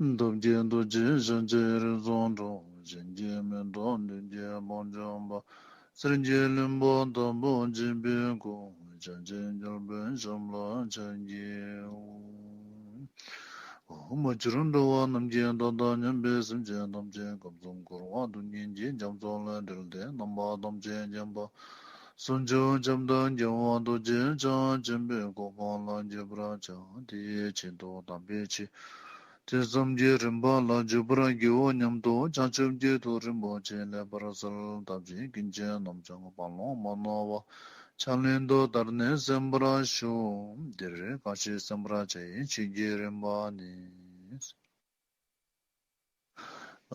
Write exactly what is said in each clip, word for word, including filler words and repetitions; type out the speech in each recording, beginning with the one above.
སྟོབས་ཀྱིས་རྡོ་རྗེ་ཤཱཀྱའི་རིགས་སུ་འཁྲུངས། གཞན་གྱིས་མི་ཐུབ་བདུད་ཀྱི་དཔུང་འཇོམས་པ། གསེར་གྱི་ལྷུན་པོ་ལྟ་བུར་བརྗིད་པའི་སྐུ། བྱང་ཆུབ་རྒྱལ་པོའི་ཞབས་ལ་ཕྱག་བགྱིའོ། འོག་མ་ཕྱི་རུ་འགྲོ་བ་རྣམས་ཀྱི་བདག་དང་མཉམ་པའི་སེམས་ཅན་ཐམས་ཅད་སྐབས་སུ་འཁོར་བ་སྡུག་བསྔལ་གྱི་རྒྱ་མཚོ་ལས་བསྒྲལ་ཏེ་རྣམ་པ་ཐམས་ཅད་མཁྱེན་པ་ཟུང་འཇུག་ཁྱབ་བདག་རྒྱལ་བ་རྡོ་རྗེ་འཆང་ཆེན་པོའི་གོ་འཕང་ལ་འགོད་པར་བྱ། དེའི་ཆེད་དུ་དམ་པའི་ཆོས་དུས་གསུམ་གྱི་རིམ་པ་ལ་འཇུག་པར་བགྱིའོ་སྙམ་དུ་བྱང་ཆུབ་ཀྱི་ཐུགས་རིན་པོ་ཆེ་ལེགས་པར་གསལ་བཏབ་ཅིང་ཀུན་མཁྱེན་རྣམ་བྱང་དཔལ་ལུང་མ་ནོར་བ་ཕྱག་ལེན་དུ་བསྟར་ནས་གསན་པར་ཞུ། འདིར་གང་ཞིག་གསན་པར་བྱ་ཡི་ཆོས་ཀྱི་རིམ་པ་ནི།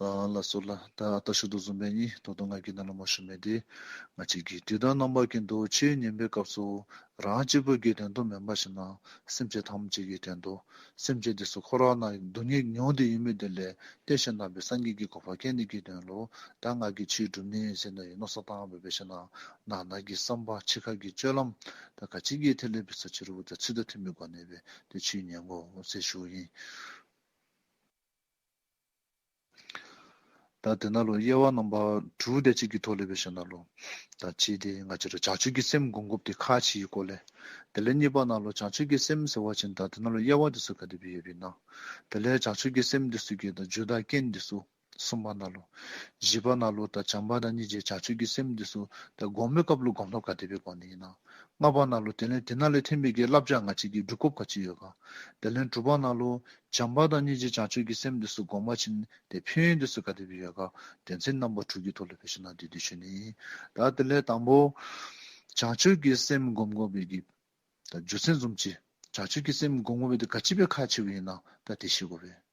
ཨ་ལགས་སོ་ལགས། ད་ད་ཞུ་དོ་བཟུམ་སྦེ་ཨིན། ད་ལྟོ་ང་གིས་ནཱ་ལུ་མར་ཞུ་མི་འདི་ང་བཅས་ཀྱིས་དུས་དང་རྣམ་པ་ཀུན་ཏུ་ཆོས་ཉན་པའི་སྐབས་སུ་རང་གཅིག་པོ་གི་དོན་དུ་མེན་པར་ཞིན་ན་སེམས་ཅན་ཐམས་ཅད་ཀྱི་དོན་དུ། སེམས་ཅན་འདི་ཚུ་ཁོ་ར་ནང་སྡུག་བསྔལ་མྱོང་སྟེ་ཡོད་མི་འདི་ལས་བརྟན་ཞིང་དག་པའི་སངས་རྒྱས་ཀྱི་གོ་འཕང་བཀལ་ནི་གི་དོན་ལུ་ད་ང་གིས་ཆོས་སྒྲུབ་ནི་ཟེར་ནི་ཡི་མནོ་བསམ་བཏང་སྦེ་འབད་ཞིན་ན་ནང་ན་གི་བསམ་པ་ཕྱི་ཁ་གི་སྤྱོད་ལམ་ད་ག་ཅི་གི་ཐད་ལས་འབད་ས་ཅི་རུང་ད་ཚུལ་དང་མཐུན་པའི་སྒོ་ནས་སྦེ་ཏེ་ཆོས་ཉན་དགོ་ཟེར་ཞུཝ་ཨིན། ད་དེ་ནང་ལུ་དབྱེ་བ་རྣམ་པ་དྲུག་དེ་ཅིག་གི་ཐོག་ལས་འབད་ཞིན་ན་ལུ། ད་གཅིག་འདི་ང་བཅས་ར་བྱང་ཆུབ་ཀྱི་སེམས་སྒོམ་དགོཔ་འདི་ཁག་ཆེ་བའི་སྐོར་ལས། དེ་ལས་གཉིས་པ་ནང་ལུ་བྱང་ཆུབ་ཀྱི་སེམས་ཟེར་བ་ཅིན་ད་དེ་ནང་ལུ་དབྱེ་བ་འདི་ཚུ་ག་དེ་སྦེ་ཡོདཔ་ཨིན་ན། དེ་ལས་བྱང་ཆུབ་ཀྱི་སེམས་འདི་ཚུ་གི་ད་རྒྱུ་དང་རྐྱེན་འདི་ཚུ། གསུམ་པ་ནང་ལུ། བཞི་པ་ནང་ལུ་ད་བྱམས་པ་དང་སྙིང་རྗེ་བྱང་ཆུབ་ཀྱི་སེམས་འདི་ཚུ་ད་སྒོམ་པའི་སྐབས་ལུ་སྒོམ་ཐབས་ག་དེ་སྦེ་སྒོམ་ནི་ཨིན་ན། ལྔ་པ་ནང་ལུ་དེ་ལས་དེ་ནང་ལས་ཐོན་པའི་གི་བསླབ་བྱ་ང་བཅས་ཀྱིས་སྒྲུབ་དགོཔ་ག་ཅི་ཡོད་ག། དེ་ལས་དྲུག་པ་ནང་ལུ་བྱམས་པ་དང་སྙིང་རྗེ་བྱང་ཆུབ་ཀྱི་སེམས་འདི་ཚུ་སྒོམ་པ་ཅིན་ཏེ་ཕན་ཡོན་འདི་ཚུ་ག་དེ་སྦེ་ཡོད་ག། དོན་ཚན་རྣམ་པ་དྲུག་གི་ཐོག་ལས་འབད་ཞིན་ན་འདི་འདི་ཞུ་ནི་ཨིན། ད་དེ་ལས་དང་པོ་བྱང་ཆུབ་ཀྱི་སེམས་སྒོམ་དགོ་པའི་གི་ད་རྒྱུ་མཚན་བཟུམ་ཅིག། བྱང་ཆུབ་ཀྱི་སེམས་སྒོམ་དགོ་པའི་འདི་ག་ཅི་སྦེ་ཁག་ཆེཝ་ཨིན་ན་ད་དེ་ཤེས་དགོ་པས།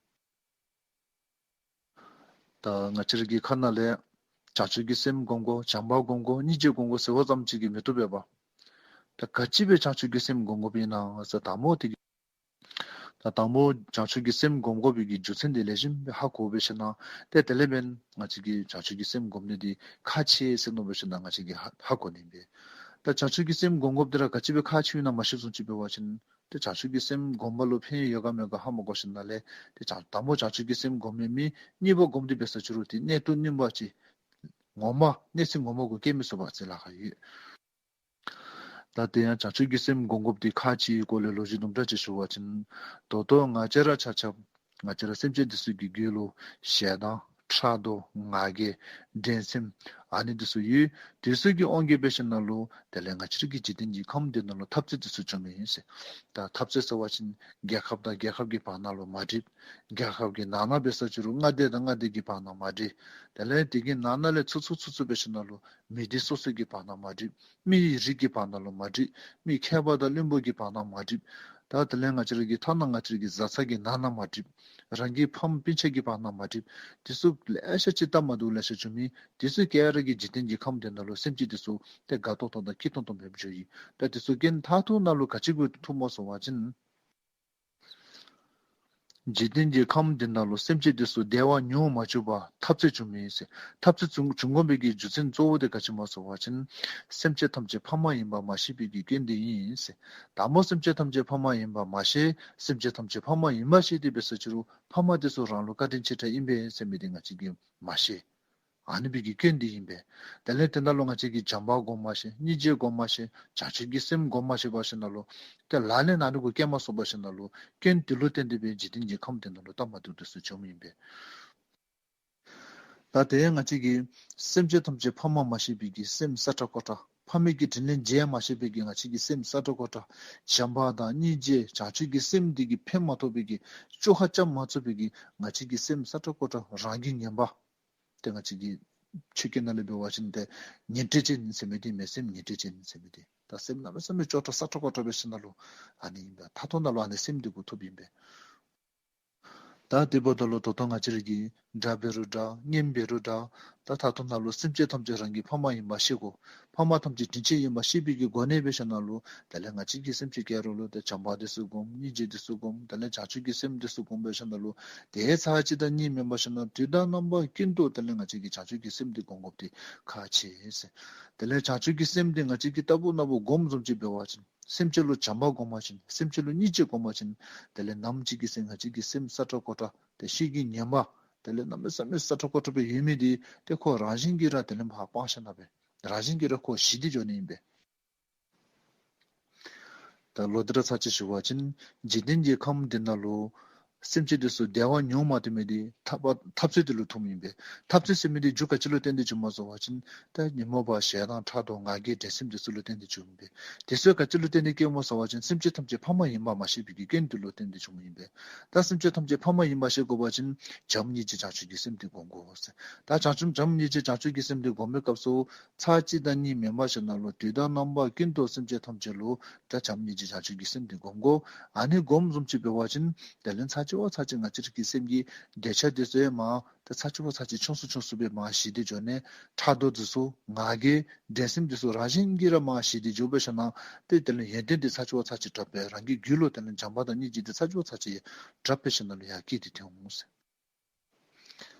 ད་ང་བཅས་ར་གི་ཁ་ནང་ལས་བྱང་ཆུབ་ཀྱི་སེམས་སྒོམ་དགོ། བྱམས་པ་སྒོམ་དགོ། སྙིང་རྗེ་སྒོམ་དགོ་ཟེར་བ་ཙམ་ཅིག་གིས་མི་བཏུབ་པས་པ། ད་ག་ཅི་སྦེ་བྱང་ཆུབ་ཀྱི་སེམས་སྒོམ་དགོཔ་ཨིན་ན་ཟེར་དང་པོ་དེ་གི། ད་དང་པོ་བྱང་ཆུབ་ཀྱི་སེམས་སྒོམ་དགོ་པའི་གི་རྒྱུ་མཚན་དེ་ལེགས་ཤོམ་སྦེ་ཧ་གོ་སྦེ་ཞིན་ན་ཏེ་དེ་ལས་འབདན་ང་བཅས་ཀྱིས་བྱང་ཆུབ་ཀྱི་སེམས་སྒོམ་ནི་འདི་ཁག་ཆེ་ཟེར་མནོ་སྦེ་ཞིན་ན་ང་བཅས་ཀྱིས་ཧ་ཧ་གོ་ནི་ཨིན་པས། ད་བྱང་ཆུབ་ཀྱི་སེམས་སྒོམ་དགོཔ་འདི་ར་ག་ཅི་སྦེ་ཁག་ཆེཝ་ཨིན་ན་མ་ཤེས་བཟུམ་ཅིག་འབད་བ་ཅིན། ཏེ་བྱང་ཆུབ་ཀྱི་སེམས་སྒོམ་པ་ལུ་ཕན་ཡོན་ཡོད་ག་མེད་ག་ཧ་མ་གོ་ཞིནམ་ལས་ཏེ་བྱང་དང་པོ་བྱང་ཆུབ་ཀྱི་སེམས་སྒོམ་མི་མི་གཉིས་པ་སྒོམ་སྟེ་འབད་ས་ཅི་རུང་ཏེ་གནད་དུ་བསྣུན་པ་ཅིན་ངོ་མ་གནས་ཚུལ་ངོ་མ་གུ་སྐྱེ་མི་ཚུགས་པ་ཅིག་ལཱ་ཁག་ཡོད། ད་དེ་ཡང་བྱང་ཆུབ་ཀྱི་སེམས་སྒོམ་དགོཔ་འདི་ཁག་ཆེ་བའི་སྐོར་ལས་ལོ་རྒྱུས་དུམ་གྲ་ཅིག་ཞུ་བ་ཅིན་ད་ལྟོ་ང་བཅས་ར་ཆ་ཁྱབ་ང་བཅས་ར་སེམས་ཅན་འདི་ཚུ་གི་རྒྱུད་ལུ་ཞེ་སྡང་ཕྲག་དོག་ང་རྒྱལ་འགྲན་སེམས་ཨ་ནི་འདི་ཚུ་ཡོད། འདི་ཚུ་གི་དབང་གིས་འབད་ཞིནམ་ལས་དེ་ལས་ང་བཅས་ར་གི་འཇིག་རྟེན་གྱི་ཁམས་འདི་ནང་ལུ་འཐབ་རྩོད་འདི་ཚུ་བྱུང་མི་ཨིན་ཟེར། ད་འཐབ་རྩོད་ཟེར་བ་ཅིན་རྒྱལ་ཁབ་དང་རྒྱལ་ཁབ་ཀྱི་བར་ན་ལུ་མ་འགྲིགས། རྒྱལ་ཁབ་ཀྱི་ནང་ན་འབད་ས་ཅི་རུང་མངའ་སྡེ་དང་མངའ་སྡེ་གི་བར་ན་མ་འགྲིགས། དེ་ལས་དེ་གི་ནང་ན་ལས་ཚུར་ཚུར་ཚུར་ཚུར་འབད་ཞིནམ་ལས་མི་སྡེ་སོ་སོ་གི་བར་ན་མ་འགྲིགས། མི་རིགས་ཀྱི་བར་ན་ལུ་མ་འགྲིགས། མི་མཁས་པ་དང་བླུན་པོ་གི་བར་ན་མ་འགྲིགས། ད་དེ་ལས་ང་བཅས་ར་གི་ཐ་ན་ང་བཅས་ར་གི་བཟའ་ཚང་གི་ནང་ན་མ་འགྲིགས། རང་གི་ཕམ་སྤུན་ཆ་གི་བར་ན་མ་འགྲིགས། དེ་ཚུ་ལེ་ཤ་ཅིག་སྟབས་མ་བདེཝ་ལེ་ཤ་བྱུང་མི་དེ་ཚུ་ག་ར་གིས་འཇིག་རྟེན་གྱི་ཁམས་འདི་ནང་ལུ་སེམས་ཅན་དེ་ཚུ་ཏེ་དགའ་ཏོག་ཏོ་དང་སྐྱིད་ཏོང་ཏོ་མེདཔ་འགྱོཝ་ཨིན། ད་དེ་ཚུ་རྐྱེན་མཐར་ཐུག་ནང་ལུ་ག་ཅི་གུ་ཐུགཔ་སྨོ་ཟེར་བ་ཅིན། འཇིག་རྟེན་གྱི་ཁམས་འདི་ནང་ལུ་སེམས་ཅན་དེ་ཚུ་བདེ་བ་མྱོང་མ་བཅུག་པར་འཐབ་རྩོད་བྱུང་མི་ཨིན་ཟེར། འཐབ་རྩོད་བྱུང་བྱུང་དགོ་པའི་གི་རྒྱུ་མཚན་གཙོ་བོ་དེ་ག་ཅི་སྨོ་ཟེར་བ་ཅིན། སེམས་ཅན་ཐམས་ཅད་ཕ་མ་ཡིན་པ་མ་ཤེས་པའི་གི་རྐྱེན་དེ་ཨིན་ཟེར། དང་པོ་སེམས་ཅན་ཐམས་ཅད་ཕ་མ་ཡིན་པ་མ་ཤེས། སེམས་ཅན་ཐམས་ཅད་ཕ་མ་ཡིན་པ་ཤེས་ཏེ་འབད་ས་ཅི་རུང་ཕ་མ་དེ་ཚུ་རང་ལུ་བཀའ་དྲིན་ཆེ་དྲགས་ཨིན་པས་ཟེར་མི་དེ་ང་བཅས་ཀྱིས་མ་ཤེས། ཨ་ནི་སྦེ་གི་སྐྱོན་འདི་ཨིན་པས། དེ་ལས་དེ་ནང་ལུ་ང་བཅས་ཀྱིས་བྱམས་པ་སྒོམ་མ་ཤེས། སྙིང་རྗེ་སྒོམ་མ་ཤེས། བྱང་ཆུབ་ཀྱི་སེམས་སྒོམ་མ་ཤེས་པར་ཞིནམ་ལས་ཏེ་ལག་ལེན་ཨ་ནི་གུ་བཀལ་མ་ཚུགས་པར་ཞིནམ་ལས་སྐྱོན་འདི་ལུ་བརྟེན་ཏེ་སྦེ་འཇིག་རྟེན་གྱི་ཁམས་འདི་ནང་ལུ་སྟབས་མ་བདེཝ་དེ་ཚུ་བྱུངམ་ཨིན་པས། ད་དེ་ཡང་ང་བཅས་ཀྱིས་སེམས་ཅན་ཐམས་ཅད་ཕ་མ་མ་ཤེས་པའི་གི་སེམས་ས་ཁྲ་ཀོ་ཁྲ། ཕ་མའི་གི་དྲིན་ལན་འཇལ་མ་ཤེས་པའི་གི་ང་བཅས་ཀྱི་སེམས་ས་ཁྲ་ཀོ་ཁྲ། བྱམས་པ་དང་སྙིང་རྗེ་བྱང་ཆུབ་ཀྱི་སེམས་འདི་གིས་ཕན་མ་ཐོགས་པའི་གི་བཅོ་ཁ་རྐྱབ་མ་ཚུགས་པའི་གི་ང་བཅས་ཀྱི་སེམས་ས་ཁྲ་ཀོ་ཁྲ་རང་གིས་ངན་པ། ཏེ་ང་བཅས་ཀྱི་ཆོས་སྐད་ནང་ལས་འབད་བ་ཅིན་ཏེ་ངན་འབྲེལ་ཅན་ཟེར་མི་འདི་མེན། སེམས་ངན་འབྲེལ་ཅན་ཟེར་མི་འདི། ད་སེམས་གནམ་མེད་ས་མེད་བཅོ་ཁ་ས་ཁྲ་ཀོ་ཁྲ་འབད་ཞིནམ་ལས་ཨ་ནི་ཨིན་པས། མཐའ་ཐོག་ནང་ལུ་ཨ་ནི་སེམས་འདི་གུ་ཐུགཔ་ཨིན་པས། ད་དེ་འབདཝ་ད་ལུ་ད་ལྟོ་ང་བཅས་ར་གིས་དགྲ་འབད་རུང་དགྲ་གཉེན་འབད་རུང་དགྲ། ད་མཐའ་ཐོག་ནང་ལུ་སེམས་ཅན་ཐམས་ཅད་རང་གི་ཕ་མ་ཨིནམ་ཤེས་དགོ། ཕ་མ་ཐམས་ཅད་དྲིན་ཆེན་ཨིནམ་ཤེས་པའི་གི་སྒོ་ནས་འབད་ཞིནམ་ལས་དེ་ལས་ང་བཅས་ཀྱིས་སེམས་ཅན་ག་ར་ལུ་ཏེ་བྱམས་པ་འདི་ཚུ་སྒོམ། སྙིང་རྗེ་འདི་ཚུ་སྒོམ། དེ་ལས་བྱང་ཆུབ་ཀྱི་སེམས་འདི་ཚུ་སྒོམ་འབད་ཞིནམ་ལས་དེ་ཚར་གཅིག་དང་གཉིས་མེན་པར་ཞིནམ་ལས་དུས་དང་རྣམ་པ་ཀུན་ཏུ་དེ་ལས་ང་བཅས་ཀྱིས་བྱང་ཆུབ་ཀྱི་སེམས་འདི་སྒོམ་དགོཔ་འདི་ཁག་ཆེ་ཟེར། དེ་ལས་བྱང་ཆུབ་ཀྱི་སེམས་འདི་ང་བཅས་ཀྱིས་རྟག་བུ་ནམ་བུ་སྒོམ་བཟུམ་ཅིག་འབད་བ་ཅིན། སེམས་ཅན་ལུ་བྱམས་པ་སྒོམ་པ་ཅིན་སེམས་ཅན་ལུ་སྙིང་རྗེ་སྒོམ་པ་ཅིན་དེ་ལས་ནམ་ཅིག་གི་ཚེ་ང་བཅས་ཀྱི་སེམས་སྲ་ཀྲག་ཀོ་ཀྲག་ཏེ་ཤེས་ཀྱི་ཉེན་པ་དེ་ལས་གནམ་མེད་ས་མེད་སྲ་ཀྲག་ཀོ་ཀྲག་སྦེ་ཡོད་མི་འདི་ཏེ་ཁོ་རང་བཞིན་གྱིས་ར་དེ་ལས་ཕར་སྤང་ཞིནམ་ལས་རང་བཞིན་གྱིས་ར་ཁོ་ཞི་སྟེ་འགྱོ་ནི་ཨིན་པས། ད་ལོག་སྟེ་ར་ཚར་ཅིག་ཞུ་བ་ཅིན་འཇིག་རྟེན་གྱི་ཁམས་འདི་ནང་ལུ་སེམས་ཅན་འདི་ཚུ་བདེ་བ་མྱོང་མ་བཏུབ་མི་འདི་ཐབས་ཐབས་ཚུལ་འདི་ལུ་ཐུགཔ་ཨིན་པས། ཐབས་ཚུལ་ཟེར་མི་འདི་རྒྱུ་ག་ཅི་ལུ་བརྟེན་ཏེ་བྱུངམ་སྨོ་ཟེར་བ་ཅིན་ད་ཉོན་མོངས་པ་ཞེ་སྡང་ཕྲག་དོག་ང་རྒྱལ་འགྲན་སེམས་འདི་ཚུ་ལུ་བརྟེན་ཏེ་བྱུངམ་ཨིན་པས། དེ་ཚུ་ག་ཅི་ལུ་བརྟེན་ཏེ་སྐྱེཝ་སྨོ་ཟེར་བ་ཅིན་སེམས་ཅན་ཐམས་ཅད་ཕ་མ་ཡིན་པ་མ་ཤེས་པའི་གི་རྐྱེན་འདི་ལུ་བརྟེན་ཏེ་བྱུངམ་ཨིན་པས། ད་སེམས་ཅན་ཐམས་ཅད་ཕ་མ་ཡིན་པ་ཤེས་དགོ་པ་ཅིན་བྱམས་སྙིང་རྗེ་བྱང་ཆུབ་ཀྱི་སེམས་འདི་སྒོམ་དགོ་ཟེར། ད་བྱང་ཆུབ་བྱམས་སྙིང་རྗེ་བྱང་ཆུབ་ཀྱི་སེམས་འདི་སྒོམ་པའི་སྐབས་སུ་ཚར་གཅིག་དང་གཉིས་མེན་པར་ཞིནམ་ལས་དུས་དང་རྣམ་པ་ཀུན་ཏུ་སེམས་ཅན་ཐམས་ཅད་ལུ་ད་བྱམས་སྙིང་རྗེ་བྱང་ཆུབ་ཀྱི་སེམས་འདི་སྒོམ་དགོ། ཨ་ནི་སྒོམ་བཟུམ་ཅིག་འབད་བ་ཅིན་དེ་ལས་ཚར་གཅིག་བ་ཚར་གཅིག་ང་བཅས་ར་གི་སེམས་ཀྱི་འདོད་ཆགས་འདི་ཚུ་ཡང་མར་ད་ཚར་གཅིག་བ་ཚར་གཅིག་ཆུང་སུ་ཆུང་སུ་སྦེ་མར་ཞི་སྟེ་འགྱོ་ནི། ཕྲག་དོག་འདི་ཚུ་ང་རྒྱལ་འགྲན་སེམས་འདི་ཚུ་རང་བཞིན་གྱིས་ར་མར་ཞི་སྟེ་འགྱོ་སྦེ་ཞིནམ་ལས་ཏེ་དེ་ལས་ཡོན་ཏན་འདི་ཚར་གཅིག་བ་ཚར་གཅིག་དྲག་སྦེ་རང་གི་རྒྱུད་ལུ་དེ་ལས་བྱམས་པ་དང་སྙིང་རྗེ་འདི་ཚར་གཅིག་བ་ཚར་གཅིག་དྲག་སྦེ་ཞིནམ་ལས་ཡར་སྐྱེས་ཏེ་འོང་ཟེར།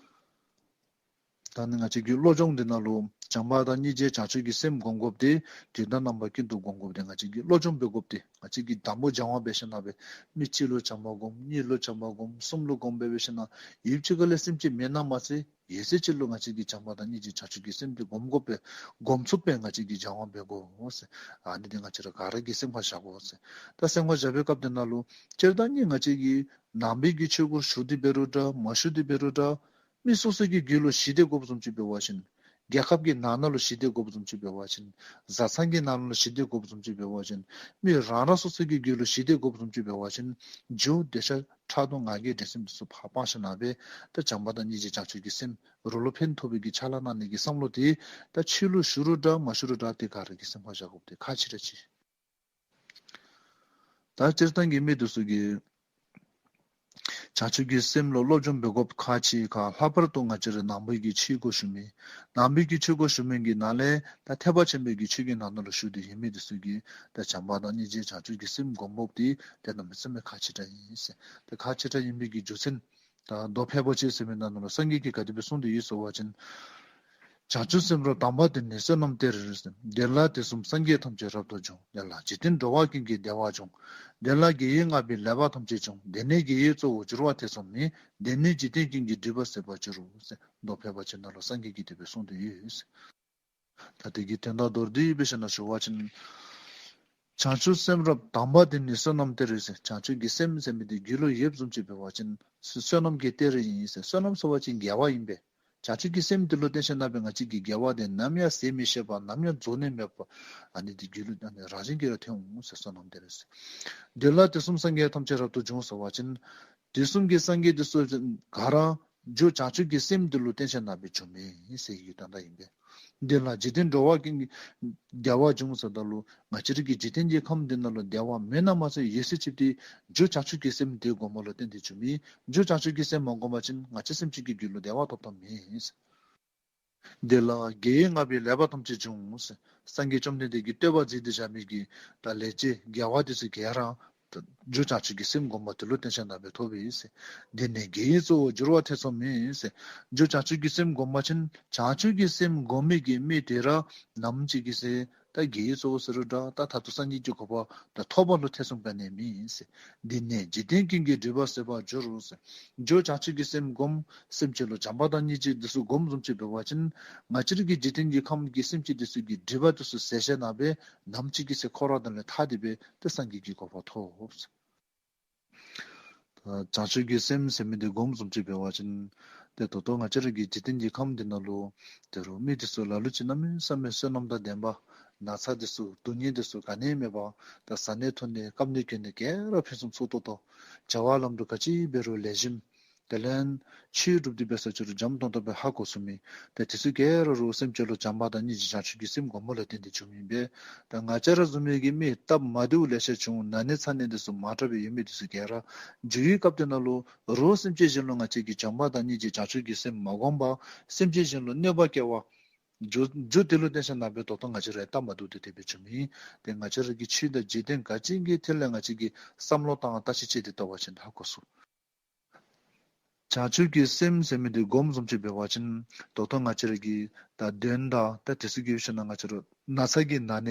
ད་ནི་ང་བཅས་ཀྱི་བློ་སྦྱོང་འདི་ནང་ལུ་བྱམས་པ་དང་སྙིང་རྗེ་བྱང་ཆུབ་ཀྱི་སེམས་སྒོམ་དགོཔ་འདི་དུས་དང་རྣམ་པ་ཀུན་ཏུ་སྒོམ་དགོཔ་འདི་ང་བཅས་ཀྱི་བློ་སྦྱོང་འབད་དགོཔ་འདི་ང་བཅས་ཀྱིས་དང་པོ་སྦྱང་བ་འབད་ཞིནམ་ལས་མི་གཅིག་ལུ་བྱམས་པ་སྒོམ། གཉིས་ལུ་བྱམས་པ་སྒོམ། གསུམ་ལུ་སྒོམ་འབད་འབད་ཞིནམ་ལས་ཡུདཔ་ཅིག་ཁ་ལས་སེམས་ཅན་མེད་ན་མ་ཚད་ཡོད་ཚད་ཅིག་ལུ་ང་བཅས་ཀྱིས་བྱམས་པ་དང་སྙིང་རྗེ་བྱང་ཆུབ་ཀྱི་སེམས་འདི་སྒོམ་དགོཔ་སྦེ་སྒོམ་ཚུགསཔ་སྦེ་ང་བཅས་ཀྱིས་སྦྱང་བ་འབད་དགོ་ཟེར། ཨ་ནི་འདི་ང་བཅས་ར་ག་ར་གིས་སེམས་ཁར་བཞག་དགོ་ཟེར། ད་སེམས་ཁར་བཞག་པའི་སྐབས་འདི་ནང་ལུ་སྤྱིར་བཏང་ནི་ང་བཅས་ཀྱིས་ནང་པའི་གི་ཆོས་སྒོར་ཞུགས་ཏེ་འབད་རུང་འདྲ་མ་ཞུགས་ཏེ་འབད་རུང་འདྲ་མི་སོ་སོ་གི་རྒྱུད་ལུ་ཞི་སྟེ་དགོཔ་བཟུམ་ཅིག་འབད་བ་ཅིན་རྒྱལ་ཁབ་ཀྱི་ནང་ན་ལུ་ཞི་སྟེ་དགོཔ་བཟུམ་ཅིག་འབད་བ་ཅིན་བཟའ་ཚང་གི་ནང་ན་ལུ་ཞི་སྟེ་དགོཔ་བཟུམ་ཅིག་འབད་བ་ཅིན་མི་རང་རང་སོ་སོ་གི་རྒྱུད་ལུ་ཞི་སྟེ་དགོཔ་བཟུམ་ཅིག་འབད་བ་ཅིན་རྒྱུ་འདོད་ཆགས་ཕྲག་དོག་ང་རྒྱལ་འགྲན་སེམས་འདི་ཚུ་ཕར་སྤང་ཞིནམ་ལས་ད་བྱམས་པ་དང་སྙིང་རྗེ་བྱང་ཆུབ་ཀྱི་སེམས་རོགས་ལུ་ཕན་ཐོགས་པའི་གི་ཕྱག་ལཱ་གནང་ནི་གི་བསམ་བློ་འདི་ད་ཆོས་ལུ་ཞུགས་རུང་འདྲ་མ་ཞུགས་རུང་འདྲ་ཏེ་ག་ར་གིས་སེམས་ཁར་བཞག་དགོཔ་འདི་ཁག་ཆེ་ར་ཆེ། ད་སྤྱིར་བཏང་གི་མི་འདི་ཚུ་གིས་བྱང་ཆུབ་ཀྱི་སེམས་ལུ་སློབ་སྦྱོང་འབད་དགོཔ་ཁག་ཆེ་ཁར་ལྷག་པར་དུ་ང་བཅས་ར་ནང་པའི་གི་ཆོས་སྒོར་ཞུགས་མི་ནང་པའི་གི་ཆོས་སྒོར་ཞུགས་མི་གི་ནང་ལས་ད་ཐེག་པ་ཆེན་པོའི་གི་ཆོས་ཀྱི་ནང་ན་ལུ་ཞུགས་ཏེ་ཡོད་མི་འདི་ཚུ་གིས་ད་བྱམས་པ་དང་སྙིང་རྗེ་བྱང་ཆུབ་ཀྱི་སེམས་སྒོམ་དགོཔ་འདི་ཏེ་གནམ་མེད་ས་མེད་ཁག་ཆེ་དྲགས་ཨིན་ཟེར། ཏེ་ཁག་ཆེ་དྲགས་ཨིན་པའི་གི་རྒྱུ་མཚན་ད་མདོ་ཕལ་པ་ཅིག་ཟེར་མི་ནང་ན་ལུ་སངས་རྒྱས་ཀྱིས་ག་དེ་སྦེ་གསུངས་ཏེ་ཡོད་ཟེར་བ་ཅིན། བྱང་ཆུབ་སེམས་རབ་དང་པ་དེ་ནི་བསོད་ནམས་སྟེར་ཟེར། དེ་ལ་དུས་གསུམ་སངས་རྒྱས་ཐམས་ཅད་རབ་ཏུ་འབྱུང་། དེ་ལ་འཇིག་རྟེན་འགྲོ་བ་ཀུན་གྱི་བདེ་བ་འབྱུང་། དེ་ལ་དགེ་བས་བསྔགས་པའི་ལེགས་པ་ཐམས་ཅད་འབྱུང་། དེ་ནི་དགེ་བའི་གཙོ་བོར་གྱུར་པ་ཐེ་ཚོམ་མེད། དེ་ནི་འཇིག་རྟེན་ཀུན་གྱི་སྒྲིབ་པ་ཟད་པར་འགྱུར་རོ་ཟེར། མདོ་ཕལ་པ་ཅིག་ནང་ལུ་སངས་རྒྱས་ཀྱིས་དེ་སྦེ་གསུངས་ཏེ་ཡོད་ཟེར། ད་དེ་གི་དོན་དག་མདོར་བསྡུས་སྦེ་ཞུ་ན་ཞུ་བ་ཅིན། བྱང་ཆུབ་སེམས་རབ་དང་པ་དེ་ནི་བསོད་ནམས་སྟེར་ཟེར། བྱང་ཆུབ་ཀྱི་སེམས་ཟེར་མི་དེ་རྒྱུད་ལུ་ཡོདཔ་བཟུམ་ཅིག་འབད་བ་ཅིན་བསོད་ནམས་ཀྱི་གཏེར་ཨིན་ཟེར། བསོད་ནམས་ཟེར་བ་ཅིན་དགེ་བ་ཨིན་པས། བྱང་ཆུབ་ཀྱི་སེམས་དེ་ལུ་བརྟེན་ཞིནམ་ལས་ང་བཅས་ཀྱི་དགེ་བ་དེ་ནམ་ཡང་ཟད་མི་ཤེས་པ་ནམ་ཡང་རྫོགས་ནི་མེད་པ་ཨ་ནི་དེ་རྒྱུད་ལུ་ཨ་ནི་རང་བཞིན་གྱིས་ར་ཐོན་འོང་ཟེར། བསོད་ནམས་དེ་རེད་ཟེར། དེ་ལ་དུས་གསུམ་སངས་རྒྱས་ཐམས་ཅད་རབ་ཏུ་འབྱུང་ཟེར་བ་ཅིན་དུས་གསུམ་གྱི་སངས་རྒྱས་དེ་ཚུ་ག་ར་རྒྱུ་བྱང་ཆུབ་ཀྱི་སེམས་དེ་ལུ་བརྟེན་ཞིནམ་ལས་བྱུང་མི་ཨིན་ཟེར་གྱི་དོན་དག་ཨིན་པས། དེ་ལ་འཇིག་རྟེན་འགྲོ་བ་ཀུན་གྱི་བདེ་བ་འབྱུང་ཟེརཝ་ད་ལུ་ང་བཅས་རའི་གི་འཇིག་རྟེན་གྱི་ཁམས་འདི་ནང་ལུ་བདེ་བ་མེད་ན་མ་ཚད་ཡོད་ཚད་ཅིག་དེ་རྒྱུ་བྱང་ཆུབ་ཀྱི་སེམས་དེ་སྒོམ་པ་ལུ་བརྟེན་ཏེ་བྱུང་མི་ཨིན། རྒྱུ་བྱང་ཆུབ་ཀྱི་སེམས་མ་སྒོམ་པ་ཅིན་ང་བཅས་སེམས་ཅན་གྱི་རྒྱུད་ལུ་བདེ་བ་ཐོབ་ཐབས་མེད་ཨིན། དེ་ལ་དགེ་བས་བསྔགས་པའི་ལེགས་པ་ཐམས་ཅད་འབྱུང་། སངས་རྒྱས་བཅོམ་ལྡན་འདས་ཀྱིས་བསྟོད་པ་མཛད་དེ་བཞག་མི་གི་ད་ལེགས་སྤྱད་དགེ་བ་དེ་ཚུ་ག་ར་རྒྱུ་བྱང་ཆུབ་ཀྱི་སེམས་སྒོམ་པ་དེ་ལུ་བརྟེན་ཞིནམ་ལས་ཐོབ་པས་ཟེར། དེ་ནི་དགེ་བའི་གཙོ་བོར་གྱུར་པ་ཐེ་ཚོམ་མེད་ཟེར། རྒྱུ་བྱང་ཆུབ་ཀྱི་སེམས་སྒོམ་པ་ཅིན་བྱང་ཆུབ་ཀྱི་སེམས་སྒོམ་མི་གི་མི་དེ་ར་ནམ་ཅིག་གི་ཚེ་ད་དགེ་བའི་གཙོ་བོ་ཟེར་རུང་འདྲ་ད་མཐར་ཐུག་སངས་རྒྱས་ཀྱི་གོ་འཕང་ད་ཐོབ་པ་ལུ་ཐེ་ཚོམ་ག་ནི་ཡང་མེད་ཟེར། འདི་ནི་འཇིག་རྟེན་ཀུན་གྱི་སྒྲིབ་པ་ཟད་པར་འགྱུར་རོ་ཟེར། རྒྱུ་བྱང་ཆུབ་ཀྱི་སེམས་སྒོམ། སེམས་ཅན་ལུ་བྱམས་པ་དང་སྙིང་རྗེ་འདི་ཚུ་སྒོམ་བཟུམ་ཅིག་འབད་བ་ཅིན་ང་བཅས་རའི་གི་འཇིག་རྟེན་གྱི་ཁམས་ཀྱི་སེམས་ཅན་འདི་ཚུ་གི་སྒྲིབ་པ་འདི་ཚུ་ཟད་ཞིནམ་ལས་ནམ་ཅིག་གི་ཚེ་འཁོར་བ་ནང་ལས་ཐར་ཏེ་སྦེ་ཏེ་སངས་རྒྱས་ཀྱི་གོ་འཕང་ཐོབ། ད་བྱང་ཆུབ་ཀྱི་སེམས་ཟེར་མི་འདི་སྒོམ་བཟུམ་ཅིག་འབད་བ་ཅིན་ཏེ་ད་ལྟོ་ང་བཅས་རའི་གི་འཇིག་རྟེན་གྱི་ཁམས་འདི་ནང་ལུ་ད་རུང་མི་འདི་ཚུ་ལ་ལུ་ཅིག་གནམ་མེད་ས་མེད་བསོད་ནམས་དང་ལྡན་པ། ན་ཚ་འདི་ཚུ་སྡུག་བསྔལ་འདི་ཚུ་ག་ནི་ཡང་མེད་པར་ད་བཟའ་ནི་འཐུང་ནི་སྐྱབས་ནི་མགོན་ནི་ག་ར་ཕུན་སུམ་ཚོགས་ཏོག་ཏོ། བྱ་བ་ལམ་འགྲོ་ག་ཅི་འབད་རུང་ལེགས་ཤོམ། དེ་ལས་ཆོས་སྒྲུབ་སྟེ་འབད་ས་ཅིག་རུང་འཇམ་ཏོང་ཏོ་སྦེ་ཧ་གོ་ཚུགས་མི། ཏེ་དེ་ཚུ་ག་ར་རུང་སེམས་ཅན་ལུ་བྱམས་པ་དང་སྙིང་རྗེ་བྱང་ཆུབ་ཀྱི་སེམས་སྒོམ་པ་ལུ་བརྟེན་ཏེ་བྱུངམ་ཨིན་པས། ད་ང་བཅས་ར་བཟུམ་མའི་གི་མི་སྟབས་མ་བདེཝ་ལེ་ཤ་བྱུང་ན་ནི་ཚ་ནི་འདི་ཚུ་མ་དྲག་པའི་ཡོད་མི་འདི་ཚུ་ག་ར་འགྱུར་བའི་སྐབས་དེ་ནང་ལུ་རོགས་སེམས་ཅན་གཞན་ལུ་ང་བཅས་ཀྱིས་བྱམས་པ་དང་སྙིང་རྗེ་བྱང་ཆུབ་ཀྱི་སེམས་མ་སྒོམ་པར་སེམས་ཅན་གཞན་ལུ་གནོད་པ་བསྐྱལ་བ། རྒྱུ་རྒྱུ་དེ་ལུ་བརྟེན་ཞིནམ་ལས་ད་ལྟོ་ང་བཅས་ར་སྟབས་མ་བདེཝ་དེ་དེ་སྦེ་བྱུངམ་ཨིན། ཏེ་ང་བཅས་ར་གི་ཆོས་དང་འཇིག་རྟེན་ག་ཅི་གི་ཐད་ལས་ང་བཅས་ཀྱིས་བསམ་བློ་བཏང་བརྟག་དཔྱད་དེ་བལྟ་བ་ཅིན་ཧ་གོ་ཚུགས། བྱང་ཆུབ་ཀྱི་སེམས་ཟེར་མི་འདི་སྒོམ་བཟུམ་ཅིག་འབད་བ་ཅིན་ད་ལྟོ་ང་བཅས་ར་གི་ད་གདོན་དང་ད་དེ་ཚུ་གི་ཡུལ་ཤུལ་ན་ང་བཅས་ར་ན་ཚ་གི་ན་ནད་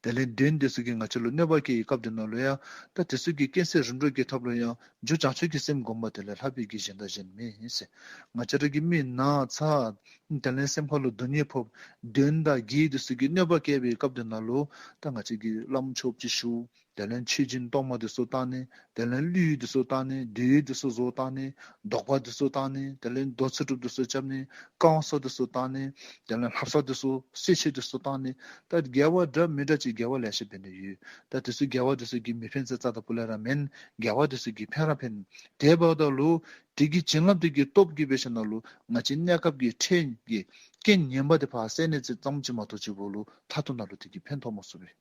དེ་ལས་གདོན་དེ་ཚུ་གིས་ང་བཅས་ལུ་གནོད་པ་བསྐྱལ་བའི་སྐབས་དེ་ནང་ལུ་ཡང་ད་དེ་ཚུ་གི་རྐྱེན་སེལ་རིམ་གྲོ་གི་ཐབས་ལུ་ཡང་རྒྱུ་བྱང་ཆུབ་ཀྱི་སེམས་སྒོམ་པ་དེ་ལས་ལྷག་པའི་གི་གཞན་དང་གཞན་མེད་ཟེར། ང་བཅས་ར་གི་མི་ན་ཚ་དེ་ལས་སེམས་ཁ་ལུ་སྡུག་བསྔལ་ཕོག་གདོན་དང་བགེགས་དེ་ཚུ་གིས་གནོད་པ་བསྐྱལ་བའི་སྐབས་དེ་ནང་ལུ་ད་ང་བཅས་ཀྱིས་བླམ་ཆོསཔ་ཅིག་ཞུ། དེ་ལས་མཆོད་སྦྱིན་གཏོར་མ་དེ་ཚུ་བཏང་ནི། དེ་ལས་གླུད་དེ་ཚུ་བཏང་ནི། མདོས་དེ་ཚུ་བཟོ་བཏང་ནི། དོགས་པ་དེ་ཚུ་བཏང་ནི། དེ་ལས་མདོ་ཚིག་གྲུབ་དེ་ཚུ་རྐྱབ་ནི། བསྐང་གསོ་དེ་ཚུ་བཏང་ནི། དེ་ལས་ལྷ་བསངས་དེ་ཚུ་གསོལ་མཆོད་དེ་ཚུ་བཏང་ནི། ད་དགེ་བ་འདྲ་མི་འདྲ་ཅིག་དགེ་བ་ལེ་ཤ་འབད་ནི་ཡོད། ད་དེ་ཚུ་དགེ་བ་དེ་ཚུ་གིས་མི་ཕན་ཟེར་རྩ་དང་པོ་ལས་ར་མེན། དགེ་བ་དེ་ཚུ་གིས་ཕན་ར་ཕན། དེ་འབདཝ་ད་ལུ་དེ་གི་བྱིན་རླབས་དེ་གི་སྟོབས་ཀྱིས་འབད་ཞིནམ་ལས་ང་བཅས་གནས་སྐབས་ཀྱི་འཕྲལ་གྱི་རྐྱེན་ངན་པ་དེ་ཕར་སེལ་ནི་ཙམ་ཅིག་མ་གཏོགས་ཅིག་པོ་ལུ་མཐར་ཐུག་ནང་ལུ་དེ་གིས་ཕན་ཐོགས་མ་ཚུགས་པས།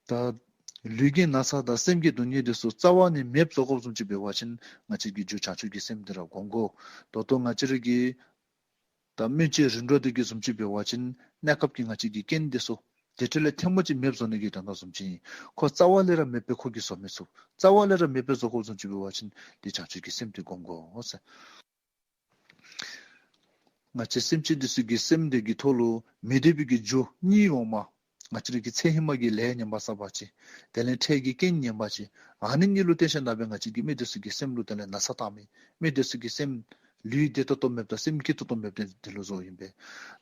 ད་ལུས་ཀྱི་ན་ཚ་དང་སེམས་ཀྱི་སྡུག་བསྔལ་དེ་ཚུ་རྩ་བ་ནས་མེདཔ་བཟོ་དགོཔ་བཟུམ་ཅིག་འབད་བ་ཅིན་ང་བཅས་ཀྱིས་རྒྱུ་བྱང་ཆུབ་ཀྱི་སེམས་དེ་ར་སྒོམ་དགོ། ད་ལྟོ་ང་བཅས་ར་གི་ད་སྨིན་བྱེད་རིམ་གྲོ་དེ་གི་བཟུམ་ཅིག་འབད་བ་ཅིན་གནས་སྐབས་ཀྱི་ང་བཅས་ཀྱི་རྐྱེན་དེ་ཚུ་དེ་འཕྲལ་ལས་ཐལ་མོ་ཅིག་མེདཔ་བཟོ་ནི་གི་དོན་དག་བཟུམ་ཅིག་ཨིན། ཁོ་རྩ་བ་ལས་ར་མེདཔ་སྦེ་ཁོ་གིས་བཟོ་མི་ཚུགས། རྩ་བ་ལས་ར་མེདཔ་སྦེ་བཟོ་དགོཔ་བཟུམ་ཅིག་འབད་བ་ཅིན་དེ་བྱང་ཆུབ་ཀྱི་སེམས་དེ་སྒོམ་དགོ་ཟེར། ང་བཅས་སེམས་ཅན་དེ་ཚུ་གི་སེམས་དེ་གི་ཐོག་ལུ་མི་བདེ་བའི་གི་རྒྱུ་གཉིས་འོངམ། ང་བཅས་ར་གི་ཚེ་ཧེ་མ་གི་ལས་ངན་པ་བསགས་པ་ཅིག། དེ་ལས་འཕྲལ་གྱི་རྐྱེན་ངན་པ་ཅིག། ཨ་ནི་གཉིས་ལུ་བརྟེན་ཞིནམ་ལས་ང་བཅས་ཀྱི་མི་དེ་ཚུ་གི་སེམས་ལུ་དེ་ལས་ན་ཚ་བཏང་མི། མི་དེ་ཚུ་གི་སེམས་ལུས་བདེ་ཏོག་ཏོ་མེདཔ་དང་སེམས་སྐྱིད་ཏོག་ཏོ་མེདཔ་དེ་དེ་ལུ་བཟོཝ་ཨིན་པས།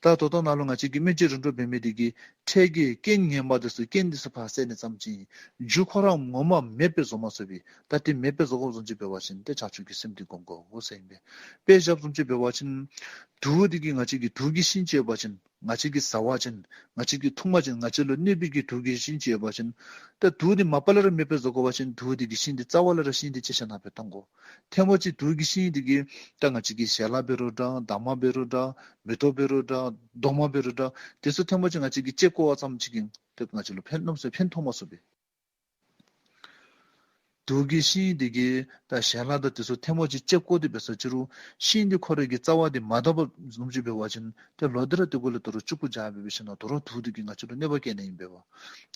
ད་ད་ལྟོ་ནཱ་ལུ་ང་བཅས་ཀྱིས་སྨིན་བྱེད་རིམ་གྲོ་འབད་མི་དེ་གིས་འཕྲལ་གྱི་རྐྱེན་ངན་པ་དེ་ཚུ་རྐྱེན་དེ་ཚུ་ཕར་སེལ་ནི་ཙམ་ཅིག་ཨིན། རྒྱུ་ཁོ་ར་ངོ་མ་མེདཔ་སྦེ་བཟོ་མ་ཚུགས་པས། ད་དེ་མེདཔ་སྦེ་བཟོ་དགོཔ་བཟུམ་ཅིག་འབད་བ་ཅིན་དེ་བྱང་ཆུབ་ཀྱི་སེམས་དེ་སྒོམ་དགོ་ཟེར་ཨིན་པས། དཔེ་བཞགཔ་བཟུམ་ཅིག་འབད་བ་ཅིན་དུག་དེ་གིས་ང་བཅས་ཀྱི་དུག་གི་ཤིང་ཅིག་ཡོད་པ་ཅིན་ང་བཅས་ཀྱིས་བཟའ་བ་ཅིན་ང་བཅས་ཀྱིས་འཐུང་བ་ཅིན་ང་བཅས་ལུ་གནོད་པའི་གི་དུག་གི་ཤིང་ཅིག་ཡོད་པ་ཅིན་ད་དུག་དེ་མ་པ་ལས་ར་མེདཔ་སྦེ་བཟོ་དགོ་པ་ཅིན་དུག་དེ་གི་ཤིང་དེ་རྩ་བ་ལས་ར་ཤིང་དེ་བཅད་ཞིནམ་ལས་བཏང་དགོ། ཐལ་མོ་ཅིག་དུག་གི་ཤིང་དེ་གིས་ད་ང་བཅས་ཀྱི་ཞལ་ལག་འབད་རུང་འདྲ། འདབ་མ་འབད་རུང་འདྲ། མེ་ཏོག་འབད་རུང་འདྲ། རྡོག་མ་འབད་རུང་འདྲ། དེ་ཚུ་ཐལ་མོ་ཅིག་ང་བཅས་ཀྱིས་བཅད་བཀོ་བ་ཙམ་ཅིག་གིས་ཏེ་ང་བཅས་ལུ་ཕན་གནམ་མེད་ས་མེད་ཕན་ཐོགས་མ་ཚུགས་པས། དུག་གི་ཤིང་དེ་གིས་ད་ཞལ་ལག་དང་དེ་ཚུ་ཐལ་མོ་ཅིག་བཅད་བཀོ་སྟེ་འབད་ས་ཅིག་རུང་ཤིང་དེ་ཁོ་རའི་གི་རྩ་བ་དེ་མ་དག་པ་བཟུམ་ཅིག་འབད་བ་ཅིན་ཏེ་ལོག་སྟེ་ར་དེ་གུ་ལས་དོ་རུང་ལྕུག་ཀུ་རྒྱབ་སྦེ་འབད་ཞིནམ་ལས་དོ་རུང་དུག་དེ་གིས་ང་བཅས་ལུ་གནོད་པ་བསྐྱལ་ནི་ཨིན་པས་པ།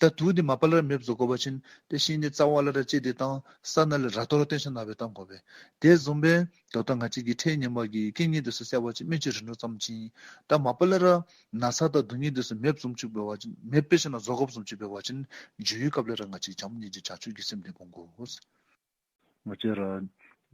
ད་དུག་དེ་མ་པ་ལས་ར་མེདཔ་བཟོ་དགོ་པ་ཅིན་ཏེ་ཤིང་དེ་རྩ་བ་ལས་ར་བཅད་དེ་བཏང་། ས་ནང་ལས་ར་ཏོག་ར་བཏོན་ཞིནམ་ལས་བཏང་དགོ་པས། དེ་བཟུམ་སྦེ་ད་ལྟོ་ང་བཅས་ཀྱི་འཕྲལ་ངན་པ་གི་རྐྱེན་ངན་དེ་ཚུ་སེལ་བ་ཅིན་སྨིན་བྱེད་རིམ་གྲོ་ཙམ་ཅིག་ཨིན། ད་མ་པ་ལས་ར་ན་ཚ་དང་སྡུག་བསྔལ་དེ་ཚུ་མེདཔ་བཟུམ་ཅིག་འབད་བ་ཅིན་མེདཔ་སྦེ་ཞིནམ་ལས་བཟོ་དགོཔ་བཟུམ་ཅིག་འབད་བ་ཅིན་འགྱུར་བའི་སྐབས་ལས་ར་ང་བཅས་བྱམས་སྙིང་རྗེ་བྱང་ཆུབ་ཀྱི་སེམས་དེ་སྒོམ་དགོ། ང་བཅས་ར་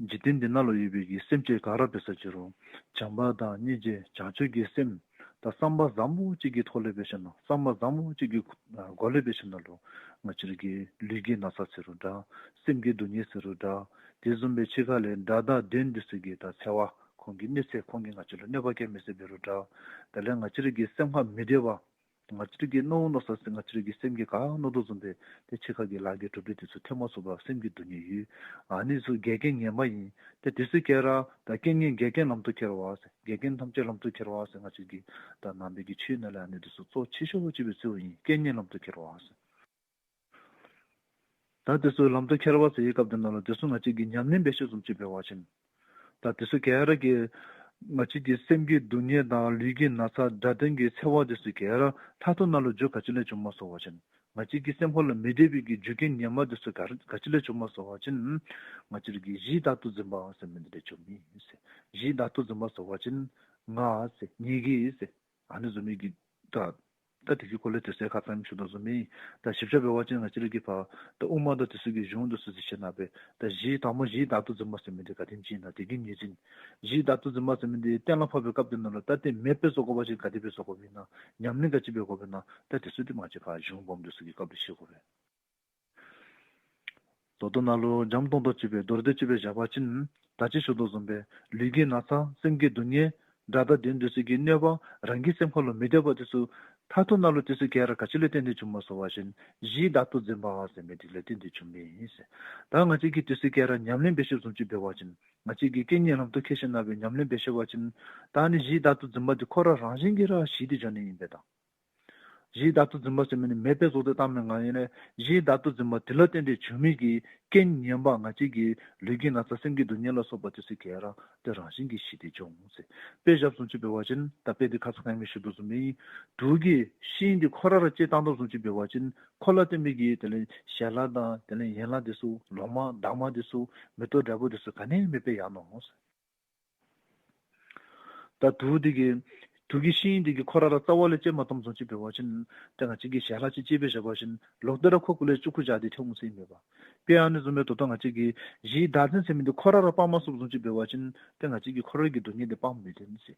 འཇིག་རྟེན་འདི་ནང་ལུ་ཡོད་པའི་གི་སེམས་ཅན་ག་ར་འབད་ས་ཅིག་རུང་བྱམས་པ་དང་སྙིང་རྗེ་བྱང་ཆུབ་ཀྱི་སེམས་ད་བསམ་པ་བཟང་པོ་ཅིག་གི་ཐོག་ལས་འབད་ཞིནམ་ལས་བསམ་པ་བཟང་པོ་ཅིག་གི་སྒོ་ལས་འབད་ཞིནམ་ལས་ང་བཅས་ར་གི་ལུས་ཀྱི་ན་ཚ་ཟེར་རུང་འདྲ། སེམས་ཀྱི་སྡུག་བསྔལ་ཟེར་རུང་འདྲ། དེ་བཟུམ་སྦེ་ཕྱི་ཁ་ལས་དགྲ་དང་གདོན་དེ་ཚུ་གི་ད་འཚེ་བ་ཁོང་གི་གནོད་འཚེ་ཁོང་གིས་ང་བཅས་ལུ་གནོད་པ་བསྐྱལ་མི་ཟེར་འབད་རུང་འདྲ། དེ་ལས་ང་བཅས་ར་གི་སེམས་ཁར་མི་བདེ་བ་ང་བཅས་ར་གི་མནོ་མནོ་ས་ཟེར་ང་བཅས་ར་གི་སེམས་ཀྱིས་ག་མནོ་དོ་བཟུམ་སྦེ་ཏེ་ཕྱི་ཁ་གི་ལཱ་གི་གྲུབ་འབྲས་དེ་ཚུ་ཐོན་མ་ཚུགས་པར་སེམས་ཀྱི་སྡུག་བསྔལ་ཡོད། ཨ་ནི་ཚུ་འགལ་རྐྱེན་ངན་པ་ཨིན། ཏེ་དེ་ཚུ་ག་ར་ད་རྐྱེན་ངན་འགལ་རྐྱེན་ལམ་དུ་ཁྱེར་བ་ཟེར་འགལ་རྐྱེན་ཐམས་ཅད་ལམ་དུ་ཁྱེར་བ་ཟེར་ང་བཅས་ཀྱི་ད་ནང་པའི་གི་ཆོས་ནང་ལས་ཨ་ནི་དེ་ཚུ་གཙོ་ཆེ་ཤོས་ཅིག་སྦེ་བརྩིཝ་ཨིན། རྐྱེན་ངན་ལམ་དུ་ཁྱེར་བ་ཟེར། ད་དེ་ཚུ་ལམ་དུ་ཁྱེར་བ་ཟེར་བའི་སྐབས་དེ་ནང་ལུ་དེ་ཚུ་ང་བཅས་ཀྱིས་ཉམས་ལེན་འབད་ཤེས་བཟུམ་ཅིག་འབད་བ་ཅིན་ད་དེ་ཚུ་ག་ར་གིས་ང་བཅས་ཀྱི་སེམས་ཀྱི་སྡུག་བསྔལ་དང་ལུས་ཀྱི་ན་ཚ་དགྲ་གདོན་གྱི་འཚེ་བ་དེ་ཚུ་ག་ར་མཐར་ཐུག་ནང་ལུ་རྒྱུ་ག་ཅི་ལས་བྱུངམ་སྨོ་ཟེར་བ་ཅིན་ང་བཅས་ཀྱི་སེམས་ཁ་ལུ་མི་བདེ་བའི་གི་རྒྱུ་རྐྱེན་ངན་པ་དེ་ཚུ་ག་ར་ག་ཅི་ལས་བྱུངམ་སྨོ་ཟེར་བ་ཅིན་ང་བཅས་ར་གི་གཞི་བདག་ཏུ་འཛིན་པ་ཟེར་མི་འདི་ལས་བྱུངམ་ཨིན་ཟེར། གཞི་བདག་ཏུ་འཛིན་པ་ཟེར་བ་ཅིན་ང་ཟེར་ངེ་གི་ཟེར་ཨ་ནི་བཟུམ་མའི་གི་ད་ད་དེ་གི་སྐོར་ལས་དེ་ཚུ་ཁ་ཙ་ཞུ་དོ་བཟུམ་ཨིན། ད་ཞིབ་ཆ་འབད་བ་ཅིན་ང་བཅས་ར་གི་ཕར་ད་དབུ་མ་དང་དེ་ཚུ་གི་གཞུང་དེ་ཚུ་གཟིགས་ཞིནམ་ལས་ད་གཞི་དང་པོ་གཞི་བདག་ཏུ་འཛིན་པ་ཟེར་མི་འདི་ག་དེམ་ཅིག་ཨིན་ན་དེ་གི་ངོས་འཛིན། གཞི་བདག་ཏུ་འཛིན་པ་ཟེར་མི་འདི་གཏན་ལ་ཕབ་པའི་སྐབས་དེ་ནང་ལུ་ད་དེ་མེདཔ་སྦེ་བཟོ་དགོ་པ་ཅིན་ག་དེ་སྦེ་བཟོ་དགོཔ་ཨིན་ན་ཉམས་ལེན་ག་ཅི་འབད་དགོཔ་ཨིན་ན་ད་དེ་ཚུ་འདི་ང་བཅས་ཕར་གཞུང་སྦོམ་དེ་ཚུ་གི་སྐབས་ལུ་ཤེས་དགོ་པས། ད་ལྟོ་ནཱ་ལུ་འཇམ་ཏོང་ཏོ་ཅིག་སྦེ་མདོར་བསྡུས་ཅིག་སྦེ་བཞག་པ་ཅིན་ད་ཅི་ཞུ་དོ་བཟུམ་སྦེ་ལུས་ཀྱི་ན་ཚ་སེམས་ཀྱི་སྡུག་བསྔལ་དགྲ་དང་གདོན་དེ་ཚུ་གི་གནོད་པ་རང་གི་སེམས་ཁ་ལུ་མི་བདེ་བ་དེ་ཚུ་མཐར་ཐུག་ནང་ལུ་དེ་ཚུ་ག་ར་ག་ཅི་ལས་བརྟེན་ཏེ་བྱུངམ་སྨོ་ཟེར་བ་ཅིན་གཞི་བདག་ཏུ་འཛིན་པ་ཟེར་མི་འདི་ལས་བརྟེན་ཏེ་བྱུངམ་ཨིན་ཟེར། ད་ང་བཅས་ཀྱིས་དེ་ཚུ་ག་ར་ཉམས་ལེན་འབད་ཤེས་བཟུམ་ཅིག་འབད་བ་ཅིན་ང་བཅས་ཀྱིས་རྐྱེན་ངན་ལམ་དུ་ཁྱེར་ཞིནམ་ལས་ཉམས་ལེན་འབད་ཤེས་པ་ཅིན་ད་ཨ་ནི་གཞི་བདག་ཏུ་འཛིན་པ་འདི་ཁོ་ར་རང་བཞིན་གྱིས་ར་ཞི་སྟེ་འགྱོ་ནི་ཨིན་པས་ད། གཞི་བདག་ཏུ་འཛིན་པ་ཟེར་མི་འདི་མེདཔ་སྦེ་བཟོ་སྟེ་བཏང་མི་ངང་ཡིན་ན་གཞི་བདག་ཏུ་འཛིན་པ་དེ་ལུ་བརྟེན་ཏེ་བྱུང་མི་གི་རྐྱེན་ངན་པ་ང་བཅས་ཀྱི་ལུས་ཀྱི་ན་ཚ་སེམས་ཀྱི་སྡུག་བསྔལ་ལ་སོགས་པ་དེ་ཚུ་ག་ར་ཏེ་རང་བཞིན་གྱིས་ཞི་སྟེ་འབྱུང་ཟེར། དཔེ་བཞགཔ་བཟུམ་ཅིག་འབད་བ་ཅིན་ད་དཔེ་འདི་ཁ་ཙ་ཁ་ཉིནམ་ཞུ་དོ་བཟུམ་སྦེ་དུག་གི་ཤིང་འདི་ཁོ་ར་ར་བཅད་བཏང་དོ་བཟུམ་ཅིག་འབད་བ་ཅིན་ཁོ་ལུ་བརྟེན་མི་གི་དེ་ལས་ཞལ་ལག་དང་དེ་ལས་ཡན་ལག་དེ་ཚུ་ལོ་མ་མདག་མ་དེ་ཚུ་མེ་ཏོག་འདྲ་པོ་དེ་ཚུ་ག་ནི་མེདཔ་སྦེ་ཡར་ནུག་ཟེར། ད་དུག་འདི་གིས་དུག་གི་ཤིང་འདི་གིས་ཁོ་ར་ར་རྩ་བ་ལས་བཅད་མ་བཏངམ་བཟུམ་ཅིག་འབད་བ་ཅིན་ཏེ་ང་བཅས་ཀྱིས་ཞལ་ལག་ཅིག་བཅད་སྦེ་བཞག་པ་ཅིན་ལོག་སྟེ་ར་ཁོ་ཀུ་ལས་ལྕུག་ཀུ་བཞག་སྟེ་ཐོན་འོང་ཟེར་ཨིན་པས། དཔེ་ཨ་ནི་བཟུམ་སྦེ་ད་ལྟོ་ང་བཅས་ཀྱིས་གཞི་བདག་འཛིན་ཟེར་མི་འདི་ཁོ་ར་ར་སྤང་མ་ཚུགསཔ་བཟུམ་ཅིག་འབད་བ་ཅིན་ཏེ་ང་བཅས་ཀྱིས་ཁོ་ར་གི་སྡུག་བསྔལ་འདི་སྤང་མི་ཐོན་ཟེར།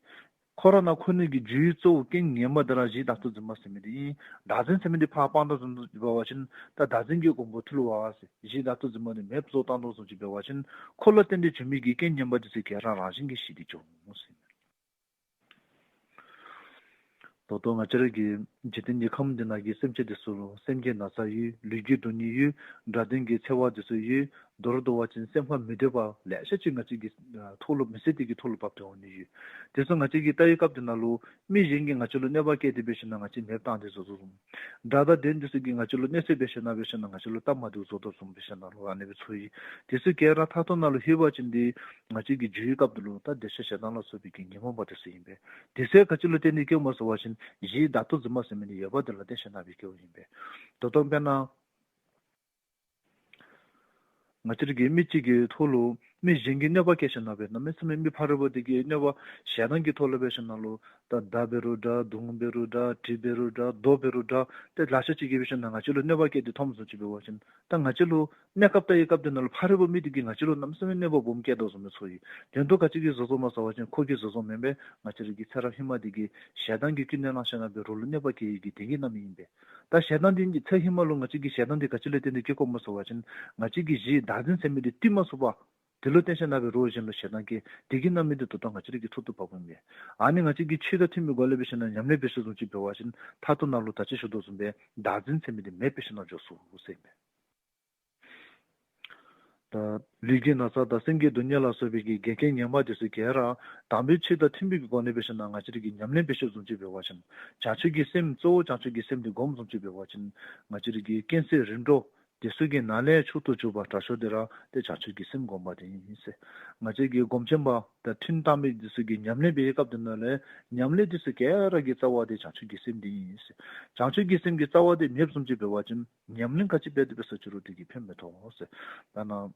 ཁོ་ར་ནང་འཁོད་ནི་གི་རྒྱུའི་གཙོ་བོ་རྐྱེན་ངན་པ་འདི་ར་གཞི་བདག་ཏུ་འཛིན་པ་ཟེར་མི་འདི་ཨིན། བདག་འཛིན་ཟེར་མི་འདི་ཕར་སྤང་ད་བཟུམ་ཅིག་འབད་བ་ཅིན་ད་བདག་འཛིན་གྱི་གོང་བུ་ཐུར་ལུ་འབར་བ་ཟེར། གཞི་བདག་ཏུ་འཛིན་པ་འདི་མེདཔ་བཟོ་བཏང་དོ་བཟུམ་ཅིག་འབད་བ་ཅིན་ཁོ་ལུ་བརྟེན་ཏེ་བྱུང་མི་གི་རྐྱེན་ངན་པ་དེ་ཚུ་ག་ར་རང་བཞིན་གྱིས་ཞི་སྟེ་འབྱུང་ཟེར། ད་ལྟོ་ང་བཅས་ར་གི་འཇིག་རྟེན་གྱི་ཁམས་འདི་ནང་གི་སེམས་ཅན་དེ་ཚུ་ལུ་སེམས་ཀྱི་ན་ཚ་ཡོད། ལུས་ཀྱི་སྡུག་བསྔལ་ཡོད། སྒྲ་དོན་གྱི་འཚེར་བ་དེ་ཚུ་ཡོད། མདོར་བསྡུ་བ་ཅིན་སེམས་ཁར་མི་འདོད་པ་ལེ་ཤ་ཅིག་ང་བཅས་ཀྱི་ཨ་ཐོག་ལུ་མི་ཚེ་འདི་གི་ཐོག་ལུ་བབས་ཏེ་འོང་ནི་ཡོད། དེ་ཚུ་ང་བཅས་ཀྱིས་བལྟ་བའི་སྐབས་དེ་ནང་ལུ་མི་གཞན་གྱིས་ང་བཅས་ལུ་གནོད་པ་བསྐྱལ་ཏེ་འབད་ཞིན་ན་ང་བཅས་མེདཔ་བཏང་སྟེ་བཟོ་བཟོཝ་བཟུམ། སྒྲ་དང་དོན་དེ་ཚུ་གིས་ང་བཅས་ལུ་གནོད་འཚེ་འབད་ཞིན་ན་འབད་ཞིན་ན་ང་བཅས་ལུ་སྟབས་མ་བདེཝ་བཟོ་དོ་བཟུམ་འབད་ཞིན་ན་ལུ་ཨ་ནི་སྦེ་ཚོར་ཡི། དེ་ཚུ་ག་ར་མཐར་ཐུག་ནང་ལུ་ལྷོད་པ་ཅིན་འདི་ང་བཅས་ཀྱི་རྒྱུའི་སྐབས་དེ་ལུ་ད་འདོད་ཆགས་ཞེ་སྡང་ལ་སོགས་པའི་གི་ཉོན་མོངས་པ་དེ་ཚུ་ཨིན་པས། དེ་ཚུ་ག་ཅི་ལུ་བརྟེན་ཏེ་སྐྱེཝ་སྨོ་ཟེར་བ་ཅིན་གཞི་བདག་ཏུ་འཛིན་པ་ཟེར་མི་འདི་ཡོད་པ་དེ་ལུ་བརྟེན་ཞིན་ན་སྦེ་སྐྱེཝ་ཨིན་པས། ད་ལྟོ་དཔེར་ན་ང་བཅས་ར་གི་མི་གཅིག་གི་ཐོག་ལུ་མི་གཞན་གྱིས་གནོད་པ་བསྐྱལ་ཞིན་ན་སྦེ་གནམ་མེད་ས་མེད་མི་ཕ་རོལ་པོ་དེ་གིས་གནོད་པ་ཞེ་སྡང་གི་ཐོག་ལུ་འབད་ཞིན་ན་ལུ་ད་མདའ་འབད་རུང་འདྲ། མདུང་འབད་རུང་འདྲ། གྲི་འབད་རུང་འདྲ། རྡོ་འབད་རུང་འདྲ། ཏེ་ལེ་ཤ་ཅིག་གིས་འབད་ཞིན་ན་ང་བཅས་ལུ་གནོད་པ་བསྐྱལ་ཏེ་འཐོནམ་བཟུམ་ཅིག་འབད་བ་ཅིན་ད་ང་བཅས་ལུ་གནོད་སྐབས་ལྟ་བའི་སྐབས་དེ་ནང་ལུ་ཕ་རོལ་པོ་མི་དེ་གིས་ང་བཅས་ལུ་གནམ་མེད་ས་མེད་གནོད་པ་སྦོམ་བསྐྱལ་དོ་བཟུམ་སྦེ་ཚོར་ཡི། དོན་དུ་ག་ཅི་གིས་བཟོ་བཟོཝ་སྨོ་ཟེར་བ་ཅིན་ཁོ་གིས་བཟོ་བཟོཝ་མེན་པས། ང་བཅས་ར་གི་ཚེ་རབས་ཧེ་མ་དེ་གི་ཞེ་སྡང་གི་ཀུན་ནས་བསླངས་ཞིན་ན་སྦེ་རོགས་ལུ་གནོད་པ་བསྐྱལ་ཡི་གི་དེ་གི་རྣམ་སྨིན་ཨིན་པས། ད་ཞེ་སྡང་དེ་ཚེ་ཧེ་མ་ལུ་ང་བཅས་ཀྱི་ཞེ་སྡང་དེ་ག་ཅི་ལུ་བརྟེན་ཏེ་སྐྱེ་དགོཔ་སྨོ་ཟེར་བ་ཅིན་ང་བཅས་ཀྱི་གཞི་བདག་འཛིན་ཟེར་མི་དེ་བཏུལ་མ་ཚུགས་པར་དེ་ལུ་བརྟེན་ཞིན་ན་སྦེ་རོགས་གཞན་ལུ་ཞེ་སྡང་སྐྱེ། དེ་གི་རྣམ་སྨིན་དེ་ད་ལྟོ་ང་བཅས་ར་གི་ཐོག་ཏུ་བབ་འོང་མས། ཨ་ནི་ང་བཅས་ཀྱིས་ཆོས་དང་མཐུན་པའི་སྒོ་ལས་འབད་ཞིན་ན་ཉམས་ལེན་འབད་ཤོག་བཟུམ་ཅིག་འབད་བ་ཅིན་མཐར་ཐུག་ནང་ལུ་ད་ཅི་ཞུ་དོ་བཟུམ་སྦེ་བདག་འཛིན་ཟེར་མི་དེ་མེདཔ་སྦེ་ཞིན་ན་འགྱོ་ཚུགས་ཟེར་ཨིན་པས། ད་ལུས་ཀྱི་ན་ཚ་དང་སེམས་ཀྱི་སྡུག་བསྔལ་ལ་སོགས་པའི་གི་འགལ་རྐྱེན་ངན་པ་དེ་ཚུ་ག་ར་དམ་པའི་ཆོས་དང་མཐུན་པའི་གི་སྒོ་ནས་འབད་ཞིན་ན་ང་བཅས་ར་གིས་ཉམས་ལེན་འབད་ཤོག་བཟུམ་ཅིག་འབད་བ་ཅིན་བྱང་ཆུབ་ཀྱི་སེམས་གཙོ་བོ་བྱང་ཆུབ་ཀྱི་སེམས་དེ་བསྒོམ་བཟུམ་ཅིག་འབད་བ་ཅིན་ང་བཅས་ར་གི་རྐྱེན་སེལ་རིམ་གྲོ་དེ་ཚུ་གི་ནང་ལས་མཆོག་ཏུ་གྱུར་པ་དྲག་ཤོས་དེ་ར་ཏེ་བྱང་ཆུབ་ཀྱི་སེམས་བསྒོམ་པ་དེ་ཨིན་ཟེར། ང་བཅས་ཀྱི་སྒོམ་ཆེན་པ་དང་ཐུན་མོང་མི་དེ་ཚུ་གིས་ཉམས་ལེན་འབད་བའི་སྐབས་དེ་ནང་ལས་ཉམས་ལེན་དེ་ཚུ་ག་ར་གི་རྩ་བ་དེ་བྱང་ཆུབ་ཀྱི་སེམས་དེ་ཨིན་ཟེར། བྱང་ཆུབ་ཀྱི་སེམས་ཀྱི་རྩ་བ་དེ་མེདཔ་བཟུམ་ཅིག་འབད་བ་ཅིན་ཉམས་ལེན་ག་ཅི་འབད་དེ་འབད་ས་ཅི་རུང་དེ་གིས་ཕན་མི་ཐོགས་ཟེར། ད་ནང་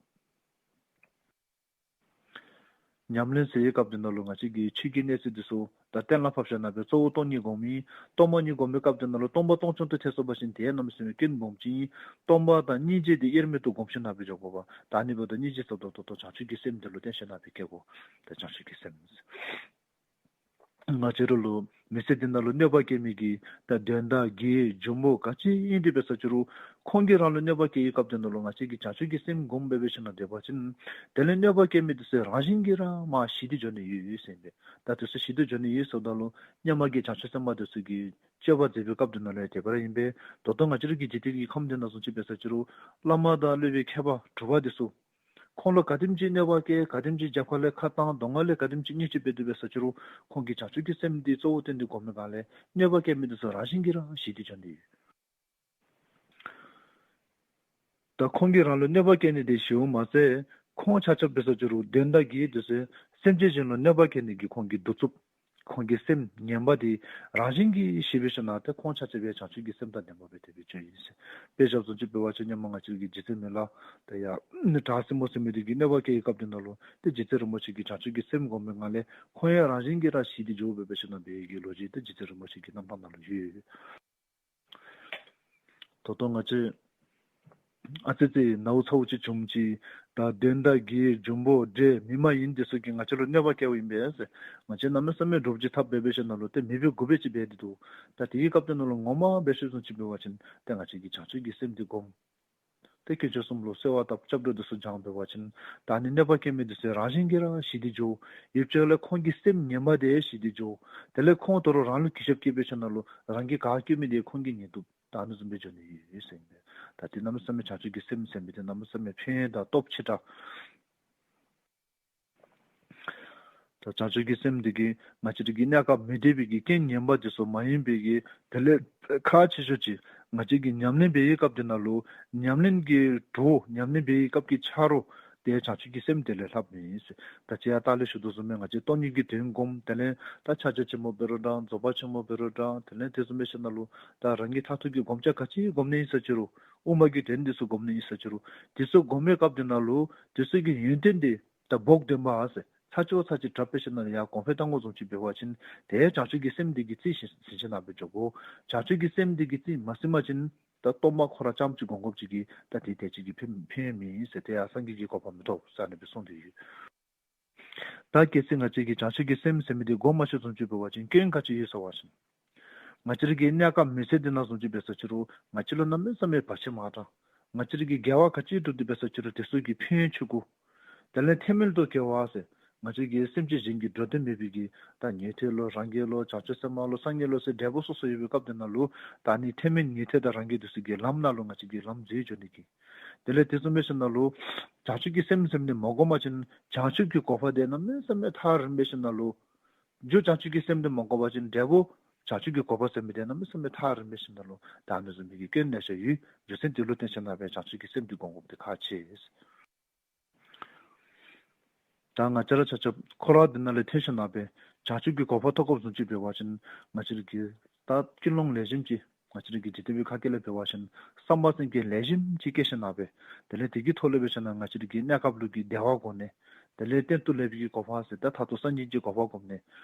ཉམས་ལེན་ཟེར་བའི་སྐབས་དེ་ནང་ལུ་ང་བཅས་ཀྱིས་ཆོས་ཀྱི་གནས་ཚུལ་དེ་ཚུ་ད་གཏན་ལ་ཕབ་ཞིན་ན་སྦེ་གཙོ་བོ་སྟོང་ཉིད་སྒོམ་ཨིན། སྟོང་པ་ཉིད་སྒོམ་པའི་སྐབས་དེ་ནང་ལུ་སྟོང་པ་སྟོང་ཆུང་དུ་ཐལ་སོང་པ་ཅིན་དེ་གནམ་མེད་ས་མེད་སྐྱོན་སྦོམ་ཅིག་ཨིན། སྟོང་པ་དང་སྙིང་རྗེ་དེ་དབྱེར་མེད་དུ་སྒོམ་ཞིན་ན་སྦེ་འགྱོ་དགོ་པས། ད་ཨ་ནི་འབདཝ་ད་སྙིང་རྗེ་ཟེརཝ་ད་ད་ལྟོ་བྱང་ཆུབ་ཀྱི་སེམས་དེ་ལུ་བརྟེན་ཞིན་ན་སྦེ་སྐྱེ་དགོ། ད་བྱང་ཆུབ་ཀྱི་སེམས། ང་བཅས་ར་ལུ་མི་ཚེ་འདི་ནང་ལུ་གནོད་པ་བསྐྱལ་མི་གི་ད་གདོན་དང་བགེགས་འབྱུང་པོ་ག་ཅི་ཨིན་དེ་འབད་ས་ཅི་རུང་ཁོང་གིས་རང་ལུ་གནོད་པ་བསྐྱལ་བའི་སྐབས་དེ་ནང་ལུ་ང་བཅས་ཀྱིས་བྱང་ཆུབ་ཀྱི་སེམས་སྒོམ་སྦེ་འབད་ཞིན་ན་སྡོད་པ་ཅིན་དེ་ལས་གནོད་པ་བསྐྱལ་མི་དེ་ཚུ་རང་བཞིན་གྱིས་ར་མར་ཞི་སྟེ་འགྱོ་ནི་ཡོད་ཟེར་ཨིན་པས། ད་དེ་ཚུ་ཞི་སྟེ་འགྱོ་ནི་ཡོད་ཟེརཝ་ད་ལུ་སྔོན་མ་གི་བྱང་ཆུབ་སེམས་དཔའ་དེ་ཚུ་གིས་སྤྱོད་པ་མཛད་པའི་སྐབས་དེ་ནང་ལུ་ཡང་དེ་སྦེ་ར་ཨིན་པས། ད་ལྟོ་ང་བཅས་ར་གི་འཇིག་རྟེན་གྱི་ཁམས་འདི་ནང་བཟུམ་ཅིག་འབད་ས་ཅི་རུང་བླ་མ་དང་སློབ་དཔོན་མཁས་པ་གྲུབ་པ་དེ་ཚུ་ཁོང་ལུ་ག་དེམ་ཅིག་གནོད་པ་བསྐྱལ། ག་དེམ་ཅིག་རྒྱབ་ཁ་ལས་ཁ་བཏང་། གདོང་ཁ་ལས་ག་དེམ་ཅིག་བརྙས་བཅོས་འབད་དེ་འབད་ས་ཅི་རུང་ཁོང་གིས་བྱང་ཆུབ་ཀྱི་སེམས་འདི་གཙོ་བོ་བཏོན་ཏེ་སྒོམ་པའི་སྒང་ལས་གནོད་པ་བསྐྱལ་མི་དེ་ཚུ་རང་བཞིན་གྱིས་ར་ཞི་སྟེ་འགྱོ་ནི་ཡོད། ད་ཁོང་གིས་རང་ལུ་གནོད་པ་བསྐྱལ་ནི་དེ་ཞི་བོ་མ་ཚད་ཁོང་ཆ་ཁྱབ་འབད་ས་ཅི་རུང་གདོན་དང་བགེགས་དེ་ཚུ་སེམས་ཅན་གཞན་ལུ་གནོད་པ་བསྐྱལ་ནི་གི་ཁོང་གི་གདུག་རྩུབ། ཁོང་གི་སེམས་ངན་པ་དེ་རང་བཞིན་གྱིས་ཞི་བའི་ཤུལ་ན་ཏེ་ཁོང་ཆ་ཁྱབ་ཡང་བྱང་ཆུབ་ཀྱི་སེམས་དང་ལྡན་པ་སྦེ་དེ་སྦེ་འགྱོཝ་ཨིན་ཟེར། དཔེ་བཞགཔ་བཟུམ་ཅིག་འབད་བ་ཅིན་སྔོན་མ་ང་བཅས་ཀྱི་རྗེ་བཙུན་མི་ལ་དང་ཡང་ན་བྲག་སྲིན་མོ་ཟེར་མི་དེ་གིས་གནོད་པ་བསྐྱལ་བའི་སྐབས་དེ་ནང་ལུ་ཏེ་རྗེ་བཙུན་རིན་པོ་ཆེ་གིས་བྱང་ཆུབ་ཀྱི་སེམས་བསྒོམ་པའི་སྒང་ལས་ཁོང་ཡང་རང་བཞིན་གྱིས་ར་ཞི་སྟེ་འགྱོ་བའི་ཤུལ་ན་འབད་བའི་གི་ལོ་རྒྱུས་དེ་རྗེ་བཙུན་རིན་པོ་ཆེ་གི་རྣམ་ཐར་ནང་ལུ་ཡོད། ད་ལྟོ་ང་བཅས་ཨ་ཙི་ཙི་ནཝ་ཚཝ་ཅིག་བྱུངམ་ཅིག་ད་གདོན་དང་བགེགས་འབྱུང་པོ་འདྲེ་མི་མ་ཡིན་དེ་ཚུ་གིས་ང་བཅས་ལུ་གནོད་པ་བསྐྱལཝ་ཨིན་པས་ཟེར། ང་བཅས་གནམ་མེད་ས་མེད་འདྲོག་ཅིག་འཐབ་སྦེ་འབད་ཞིན་ན་ལུ་ཏེ་མེདཔ་སྦེ་འགྱོ་སྦེ་ཅིག་འབད་དེ་འདུག། ད་དེའི་སྐབས་དེ་ནང་ལུ་ངོ་མ་འབད་ཤེས་བཟུམ་ཅིག་འབད་བ་ཅིན་ཏེ་ང་བཅས་ཀྱིས་བྱང་ཆུབ་ཀྱི་སེམས་དེ་བསྒོམ། ཏེ་དཀོན་མཆོག་གསུམ་ལུ་གསོལ་བ་བཏབ། སྐྱབས་འགྲོ་དེ་ཚུ་བགྱང་འབད་བ་ཅིན་ད་ཨ་ནི་གནོད་པ་བསྐྱལ་མི་དེ་ཚུ་རང་བཞིན་གྱིས་ར་ཞི་སྟེ་འགྱོ། ཡུདཔ་ཅིག་ལས་ཁོང་གི་སེམས་ངན་པ་དེ་ཞི་སྟེ་འགྱོ། དེ་ལས་ཁོང་དོ་རུང་རང་ལུ་གུས་ཞབས་བསྐྱེད་འབད་ཞིན་ན་ལུ་རང་གིས་ག་བསྐྱོད་མི་དེ་ཁོང་གིས་ཉན་བཏུབ། ད་ཨ་ནི་བཟུམ་སྦེ་འགྱོ་ནི་ཡོད་ཟེར་ཨིན་པས། ད་དེ་གནམ་མེད་ས་མེད་བྱང་ཆུབ་ཀྱི་སེམས་ཟེར་མི་དེ་གནམ་མེད་ས་མེད་ཕན་ཡོན་དང་སྟོབས་ཆེ་དྲགས། ད་བྱང་ཆུབ་ཀྱི་སེམས་འདི་གིས་ང་བཅས་ར་གི་གནས་སྐབས་མི་བདེ་བའི་གི་རྐྱེན་ངན་པ་འདི་ཚུ་མ་ཡིན་པའི་གི་དེ་ལས་ཁག་ཆེ་ཤོས་ཅིག་ང་བཅས་ཀྱིས་ཉམས་ལེན་འབད་བའི་སྐབས་འདི་ནང་ལུ་ཉམས་ལེན་གྱི་གྲོགས་ཉམས་ལེན་འབད་བའི་སྐབས་ཀྱི་ཆ་རོགས་དེ་བྱང་ཆུབ་ཀྱི་སེམས་དེ་ལས་ལྷགཔ་མེད་ཟེར། ད་ཅི་ཡང་ལྟག་ལས་ཞུ་དོ་བཟུམ་སྦེ་ང་བཅས་སྟོང་ཉིད་ཀྱི་དོན་སྒོམ། དེ་ལས་ད་ཕྱག་རྒྱ་ཆེན་མོ་འབད་རུང་འདྲ། རྫོགས་པ་ཆེན་མོ་འབད་རུང་འདྲ། དེ་ལས་དེ་བཟུམ་སྦེ་ཞིནམ་ལས་ད་རང་གི་མཐར་ཐུག་གི་སྒོམ་བྱ་ག་ཅི་སྒོམ་ནི་ཨིན་ས་ཅི་རུང་དབུ་མ་གི་དོན་འདི་ཚུ་སྒོམ་ནི་ཨིན་ས་ཅི་རུང་དེ་ཚུ་སྒོམ་པའི་སྐབས་འདི་ནང་ལུ་དེ་ཚུ་གི་ཡོན་ཏན་འདི་ད་བོགས་འདོན་པ་ཟེར། ཚར་གཅིག་བ་ཚར་གཅིག་དྲག་སྦེ་ཞིནམ་ལས་ཡར་གོང་འཕེལ་བཏང་དགོ་བཟུམ་ཅིག་འབད་བ་ཅིན་དེ་བྱང་ཆུབ་ཀྱི་སེམས་འདི་གིས་རྩིས་ཟིན་ཟིན་ཞིནམ་ལས་འབད་འགྱོ་དགོ། བྱང་ཆུབ་ཀྱི་སེམས་འདི་གིས་རྩིས་མ་ཟིན་པ་ཅིན་ད་གཏོར་མ་ཁོ་ར་རྐྱངམ་གཅིག་སྒོམ་དགོཔ་ཅིག་གིས་ད་དེ་དེ་ཅིག་གིས་ཕན་ཕན་ཡོན་མེད་ཟེར། དེ་ཡང་སངས་རྒྱས་ཀྱི་གོ་འཕང་མི་ཐོབ་ཟེར་ཨ་ནི་སྦེ་གསུངས་ཏེ་ཡོད། ད་གལ་སྲིད་ང་བཅས་ཀྱིས་བྱང་ཆུབ་ཀྱི་སེམས་ཟེར་མི་འདི་སྒོམ་མ་ཤེས་བཟུམ་ཅིག་འབད་བ་ཅིན་སྐྱོན་ག་ཅི་ཡོད་ཟེར་བ་ཅིན་ང་བཅས་ར་གི་གནས་སྐབས་མི་ཚེ་འདི་ནང་བཟུམ་ཅིག་འབད་ས་ཅི་རུང་ང་བཅས་ལུ་གནམ་མེད་ས་མེད་བར་ཆད་མང་དྲགས། ང་བཅས་ར་གིས་དགེ་བ་ག་ཅི་སྒྲུབ་སྟེ་འབད་ས་ཅི་རུང་དེ་ཚུ་གི་ཕན་ཡོན་ཆུང་ཀུ། དེ་ལས་ཐེག་དམན་ལུ་དགེ་བ་ཟེར་ང་བཅས་ཀྱི་སེམས་ཅན་གཞན་གྱི་འགྲོ་དོན་མེད་པའི་གི་ད་ཉན་ཐོས་ལུ་རང་རྒྱལ་ལུ་བྱང་ཆུབ་སེམས་དཔའ་ལུ་སངས་རྒྱས་ལུ་ཟེར་འབྲས་བུ་སོ་སོ་ཡོད་པའི་སྐབས་འདི་ནང་ལུ་ད་ཨ་ནི་ཐེག་དམན་ཉན་ཐོས་དང་རང་རྒྱལ་དེ་ཚུ་གི་ལམ་ནང་ལུ་ང་བཅས་ཀྱིས་ལམ་འཛོལ་འགྱོ་ནི་གི། དེ་ལས་དེ་བཟུམ་སྦེ་ཞིནམ་ལས་བྱང་ཆུབ་ཀྱི་སེམས་ཟེར་མི་འདི་མ་སྒོམ་པ་ཅིན་བྱང་ཆུབ་ཀྱི་གོ་འཕང་དེ་གནམ་མེད་ས་མེད་ཐག་རིངམོ་སྦེ་ཞིནམ་ལས་རྒྱུ་བྱང་ཆུབ་ཀྱི་སེམས་འདི་མ་སྒོམ་པ་ཅིན་འབྲས་བུ་བྱང་ཆུབ་ཀྱི་གོ་འཕང་ཟེར་མི་འདི་གནམ་མེད་ས་མེད་ཐག་རིངམོ་སྦེ་ཞིནམ་ལས་ད་ཨ་ནི་བཟུམ་མའི་གི་སྐྱོན་ལེ་ཤ་ཡོད། རྒྱུ་མཚན་དེ་ལུ་བརྟེན་ཞིནམ་ལས་བྱང་ཆུབ་ཀྱི་སེམས་འདི་སྒོམ་དགོཔ་འདི་ཁག་ཆེ། ད་ང་བཅས་ར་ཆ་ཁྱབ་འཁོར་བ་འདི་ནང་ལས་ཐོན་ཞིནམ་ལས་བྱང་ཆུབ་ཀྱི་གོ་འཕང་ཐོབ་དགོཔ་བཟུམ་ཅིག་འབད་བ་ཅིན་ང་བཅས་ར་གི་ད་ཀུན་སློང་ལེགས་ཤོམ་ཅིག་ང་བཅས་ར་གི་འཇིག་རྟེན་པའི་ཁ་སྐད་ལས་འབད་བ་ཅིན་བསམ་པ་སེམས་བསྐྱེད་ལེགས་ཤོམ་ཅིག་བསྐྱེད་ཞིནམ་ལས་དེ་ལས་དེ་གི་ཐོག་ལས་འབད་ཞིནམ་ལས་ང་བཅས་ར་གི་གནས་སྐབས་ལུ་གི་བདེ་བ་དགོ་ནི། དེ་ལས་གཏན་དུ་ལེགས་པའི་གི་གོ་འཕང་ཟེར་ད་མཐར་ཐུག་སངས་རྒྱས་ཀྱི་གོ་འཕང་སྒོམ་ནི།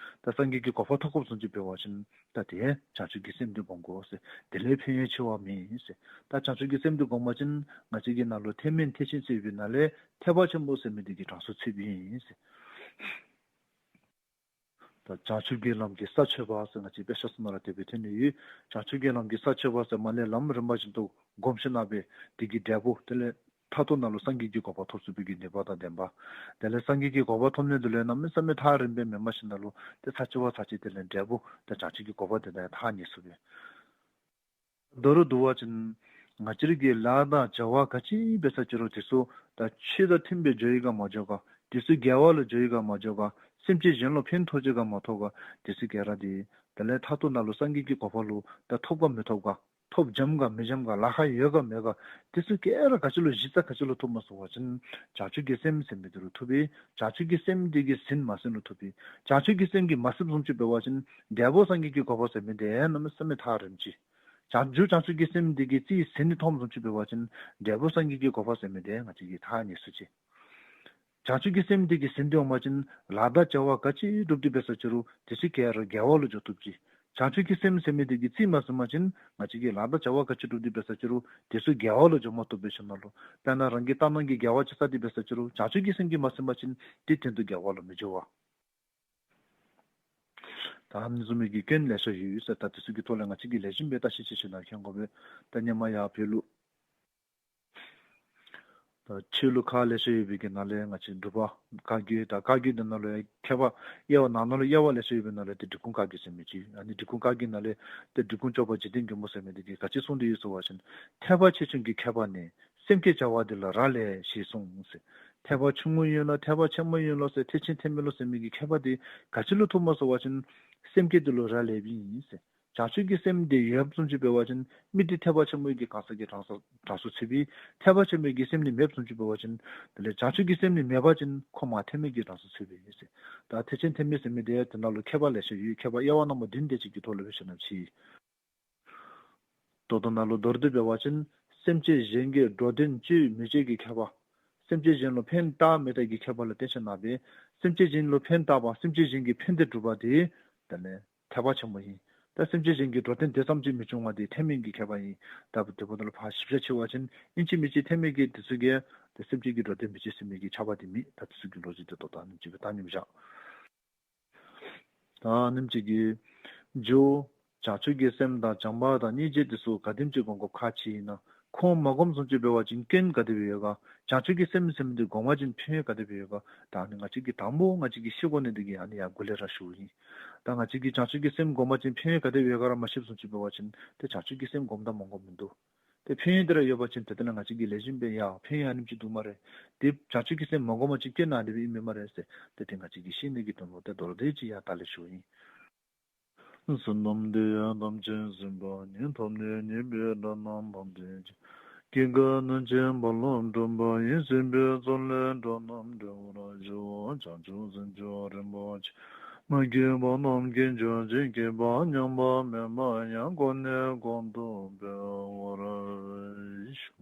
ད་སངས་རྒྱས་ཀྱི་གོ་འཕང་ཐོབ་དགོཔ་བཟུམ་ཅིག་འབད་བ་ཅིན་ད་དེ་བྱང་ཆུབ་ཀྱི་སེམས་འདི་སྒོམ་དགོ་ཟེར། དེ་ལས་ཕན་ཡོན་ཆེ་བ་མེད་ཟེར། ད་བྱང་ཆུབ་ཀྱི་སེམས་འདི་སྒོམ་པ་ཅིན་ང་བཅས་ཀྱི་ནང་ལུ་ཐེག་དམན་ཐེག་ཆེན་ཟེར་བའི་ནང་ལས་ཐེག་པ་ཆེན་པོ་ཟེར་མི་འདི་གི་གྲངས་སུ་ཚུདཔ་ཨིན་ཟེར། ད་བྱང་ཆུབ་ཀྱི་ལམ་གྱི་ས་ཆོད་པ་ཟེར་ང་བཅས་དཔེ་ཆ་ཚུ་ནང་ལུ་དེ་སྦེ་ཐོན་ནི་ཡོད། བྱང་ཆུབ་ཀྱི་ལམ་གྱི་ས་ཆོད་པ་ཟེར་མ་ལས་ལམ་རིམ་པ་བཞིན་དུ་སྒོམ་ཞིནམ་ལས་དེ་གི་འབྲས་བུ་དེ་ལས་མཐར་ཐུག་ནང་ལུ་སངས་རྒྱས་ཀྱི་གོ་འཕང་ཐོབ་ཚུགས་པའི་གི་ནུས་པ་དང་ལྡན་པ། དེ་ལས་སངས་རྒྱས་ཀྱི་གོ་འཕང་ཐོབ་ནི་དེ་ལུ་གནམ་མེད་ས་མེད་ཐག་རིངམོ་སྦེ་མེན་པར་ཞིནམ་ལས་དེ་ཚར་གཅིག་བ་ཚར་གཅིག་དེ་ལས་འབྲས་བུ་དེ་བྱང་ཆུབ་ཀྱི་གོ་འཕང་དེ་དང་ཡང་ཐག་ཉེ་ཚུགས་པས། མདོར་བསྡུ་བ་ཅིན་ང་བཅས་ར་གི་ལཱ་དང་བྱ་བ་ག་ཅི་འབད་ས་ཅི་རུང་དེ་ཚུ་ད་ཆོས་དང་མཐུན་པའི་འགྱོ་ཡི་ག་མ་འགྱོ་ག། དེ་ཚུ་དགེ་བ་ལུ་འགྱོ་ཡི་ག་མ་འགྱོ་ག། སེམས་ཅན་གཞན་ལུ་ཕན་ཐོགས་ཅི་ག་མ་ཐོགས་ག། དེ་ཚུ་ག་ར་དེ་དེ་ལས་མཐར་ཐུག་ནང་ལུ་སངས་རྒྱས་ཀྱི་གོ་འཕང་ལུ་ད་ཐོབ་ག་མི་ཐོབ་ག། ཐོབ་འཇམ་ག་མི་འཇམ་ག། ལཱ་ཁག་ཡོད་ག་མེད་ག། དེ་ཚུ་ག་ར་ག་ཅི་ལུ་གཞི་རྩ་ག་ཅི་ལུ་ཐུགཔ་སྨོ་ཟེར་བ་ཅིན་བྱང་ཆུབ་ཀྱི་སེམས་ཟེར་མི་དེ་ལུ་ཐུག་པས། བྱང་ཆུབ་ཀྱི་སེམས་དེ་གིས་ཟིན་མ་ཟིན་ལུ་ཐུག་པས། བྱང་ཆུབ་ཀྱི་སེམས་ཀྱིས་མ་ཟིནམ་བཟུམ་ཅིག་འབད་བ་ཅིན་འབྲས་བུ་སངས་རྒྱས་ཀྱི་གོ་འཕང་ཟེར་མི་དེ་གནམ་མེད་ས་མེད་ཐག་རིངམོ་ཅིག། བྱང་རྒྱུ་བྱང་ཆུབ་ཀྱི་སེམས་འདི་གིས་རྩིས་ཟིན་ནི་ཐོནམ་བཟུམ་ཅིག་འབད་བ་ཅིན་འབྲས་བུ་སངས་རྒྱས་ཀྱི་གོ་འཕང་ཟེར་མི་དེ་ང་བཅས་ཀྱིས་ཐག་ཉེ་སུ་ཅིག། བྱང་ཆུབ་ཀྱི་སེམས་འདི་གིས་ཟིན་ཏེ་འོང་པ་ཅིན་ལཱ་དང་བྱ་བ་ག་ཅི་སྒྲུབ་སྟེ་འབད་ས་ཅི་རུང་དེ་ཚུ་ག་ར་དགེ་བ་ལུ་འགྱོ་བཏུབ་ཅིག། བྱང་ཆུབ་ཀྱི་སེམས་ཟེར་མི་འདི་གིས་རྩིས་མ་ཟིན་པ་ཅིན་ང་བཅས་ཀྱིས་ལཱ་དང་བྱ་བ་ག་ཅི་སྒྲུབ་སྟེ་འབད་ས་ཅི་རུང་དེ་ཚུ་དགེ་བ་ལུ་འགྱོ་མ་བཏུབ་པས་ཞིནམ་ལས། དཔེར་ན་རང་གིས་ལྟར་སྣང་གི་དགེ་བ་ཅིག་བསགས་ཏེ་འབད་ས་ཅི་རུང་བྱང་ཆུབ་ཀྱི་སེམས་ཀྱིས་མ་ཟིན་པ་ཅིན་དེ་དོན་དུ་དགེ་བ་ལུ་མི་འགྱུར་བ། ད་ཨ་ནི་བཟུམ་མའི་གི་སྐྱོན་ལེ་ཤ་ཡོད་ཟེར། ད་དེ་ཚུ་གི་ཐོག་ལས་ང་བཅས་ཀྱིས་ལེགས་ཤོམ་སྦེ་བརྟག་ཞིབ་ཅིག་ཞུ་ན་མཁྱེན་དགོ་པས། ད་སྔོན་མ་ཡར་བོད་ལུ་ད་ཆོས་ལུགས་ཁག་ལེ་ཤ་ཡོད་པའི་གི་ནང་ལས་ང་བཅས་འབྲུག་པ་བཀའ་བརྒྱུད། ད་བཀའ་བརྒྱུད་འདི་ནང་ལུ་ཡང་མཁས་པ་དབྱེ་བ་ནང་ན་ལུ་དབྱེ་བ་ལེ་ཤ་ཡོད་པའི་ནང་ལས་ཏེ་འབྲི་གུང་བཀའ་བརྒྱུད་ཟེར་མི་ཅིག། ཨ་ནི་འབྲི་གུང་བཀའ་བརྒྱུད་ནང་ལས་ཏེ་འབྲི་གུང་སྐྱོབ་པ་འཇིག་རྟེན་མགོན་པོ་ཟེར་མི་འདི་གིས་ག་ཅི་གསུངས་ཏེ་ཡོད་ཟེར་བ་ཅིན་ཐེག་པ་ཆེ་ཆུང་གི་ཁྱད་པར་ནི། སེམས་བསྐྱེད་བྱ་བ་འདི་ལ་རག་ལས་ཞེས་གསུངས་ཟེར། ཐེག་པ་ཆུང་ངུ་ཡིན་ལོ་ཐེག་པ་ཆེན་པོ་ཡིན་ལོ་ཟེར་ཐེག་ཆེན་ཐེག་དམན་ལོ་ཟེར་མི་གི་ཁྱད་པར་འདི་ག་ཅི་ལུ་ཐུགཔ་སྨོ་ཟེར་བ་ཅིན་སེམས་བསྐྱེད་འདི་ལུ་རག་ལསཔ་ཨིན་ཟེར། བྱང་ཆུབ་ཀྱི་སེམས་འདི་ཡོདཔ་བཟུམ་ཅིག་འབད་བ་ཅིན་མི་འདི་ཐེག་པ་ཆེན་པོའི་གི་གང་ཟག་གི་གྲངས་སུ་གྲངས་སུ་ཚུད་པས། ཐེག་པ་ཆེན་པོའི་གི་སེམས་འདི་མེདཔ་བཟུམ་ཅིག་འབད་བ་ཅིན་དེ་ལས་བྱང་ཆུབ་ཀྱི་སེམས་འདི་མེད་པ་ཅིན་ཁོ་མ་ཐེག་དམན་གྱི་གྲངས་སུ་ཚུད་པས་ཟེར། ད་ཐེག་ཆེན་ཐེག་དམན་ཟེར་མི་འདི་དེ་ནང་ལུ་ཁྱད་པར་ལེ་ཤ་ཡོད། ཁྱད་པར་དབྱེ་བ་རྣམ་པ་བདུན་དེ་ཅིག་གི་ཐོག་ལུ་འབད་ཞིན་ན་ཅིག། ད་ལྟོ་ནཱ་ལུ་མདོར་བསྡུས་འབད་བ་ཅིན་སེམས་ཅན་གཞན་གྱི་འགྲོ་དོན་ཅོ་མི་ཅོ་གི་ཁྱད་པར། སེམས་ཅན་གཞན་ལུ་ཕན་བཏགས་མི་བཏགས་ཀྱི་ཁྱད་པར་ལུ་བརྟེན་ཞིན་ན་སྦེ་སེམས་ཅན་གཞན་ལུ་ཕན་བཏགས་པ་སེམས་ཅན་གཞན་གྱི་ཕན་བདེ་སྒྲུབ་པ་དེ་དེ་ལས་ཐེག་པ་ཆེན་པོ་ཨིན། ད་སེམས་ཅན་གཞན་གྱི་འགྲོ་དོན་དེ་ཙམ་ཅིག་མི་འབྱུང་བ་དེ་ཐེག་དམན་གྱི་ཁྱད་པར་ཨིན། ད་དེ་འབདཝ་ད་ལུ་ཕར་ཞིབ་ཆ་ཕྱེ་བ་ཅིན་ཨིན་ཅི་མིན་ཅི་ཐེག་དམན་གྱིས་དེ་ཚུ་གིས་དེ་སེམས་ཅན་གྱི་འགྲོ་དོན་མི་ཅོ་ཟེར་མི་གི་ཁྱབ་པ་དེ་མེད། ད་དེ་ཚུ་གི་ལོ་རྒྱུས་དེ་ད་ལྟོ་ཨ་ནེམ་ཅིག་སྦེ་བཏང་ནི་མས་ཤིག། ད་ཨ་ནེམ་ཅིག་གིས་རྒྱུ་བྱང་ཆུབ་ཀྱི་སེམས་དང་བྱམས་པ་དང་སྙིང་རྗེ་དེ་ཚུ་ག་དེམ་ཅིག་སྒོམ་དགོཔ་ཁག་ཆེ་ཨིན་ན། ཁོང་མ་སྒོམ་བཟུམ་ཅིག་འབད་བ་ཅིན་སྐྱོན་ག་དེ་སྦེ་ཡོད་ག། བྱང་ཆུབ་ཀྱི་སེམས་ཟེར་མི་འདི་སྒོམ་པ་ཅིན་ཕན་ཡོན་ག་དེ་སྦེ་ཡོད་ག། ད་ཨ་ནི་ང་བཅས་ཀྱིས་དང་པོ་ང་བཅས་ཀྱིས་ཤེས་དགོ་ནི་འདི་གིས་ཨ་ནི་ཡང་འགོ་ལས་ར་ཞུཝ་ཨིན། ད་ང་བཅས་ཀྱིས་བྱང་ཆུབ་ཀྱི་སེམས་སྒོམ་པ་ཅིན་ཕན་ཡོན་ག་དེ་སྦེ་ཡོད་ག་ར་མ་ཤེསཔ་བཟུམ་ཅིག་འབད་བ་ཅིན་ཏེ་བྱང་ཆུབ་ཀྱི་སེམས་སྒོམ་དང་མ་སྒོམ་མིན་འདུག། ཏེ་ཕན་ཡོན་དེ་ར་ཡོད་པ་ཅིན་ཏེ་དེ་ལས་ང་བཅས་ཀྱིས་ལེགས་ཤོམ་སྦེ་ཡང་ཕན་ཡོན་ཨ་ནེམ་ཅིག་འདུག་སྨ་རེ། ཏེ་བྱང་ཆུབ་ཀྱི་སེམས་མ་གོ་མ་ཅིག་སྐྱེ་ན་དེ་སྦེ་ཨིན་མས་སྨ་རེ་ཟེར། ཏེ་དེ་ང་བཅས་ཀྱིས་ཤེས་ནི་གི་དོན་ལུ་ཏེ་མདོར་བསྡུས་ཅིག་ཡང་ད་ལས་ཞུཝ་ཨིན། བསོད་ནམས་འདི་ཡིས་ཐམས་ཅད་གཟིགས་པ་ཉིད། ཐོབ་ནས་ཉེས་པའི་དགྲ་རྣམས་ཕམ་བྱས་ཤིང་། སྐྱེ་རྒ་ན་འཆིའི་རྦ་ཀློང་འཁྲུགས་པ་ཡི། སྲིད་པའི་མཚོ་ལས་འགྲོ་རྣམས་སྒྲོལ་བར་ཤོག། བྱང་ཆུབ་སེམས་མཆོག་རིན་པོ་ཆེ། མ་སྐྱེས་པ་རྣམས་སྐྱེ་གྱུར་ཅིག། སྐྱེས་པ་ཉམས་པ་མེད་པ་ཡང་། གོང་ནས་གོང་དུ་འཕེལ་བར་ཤོག།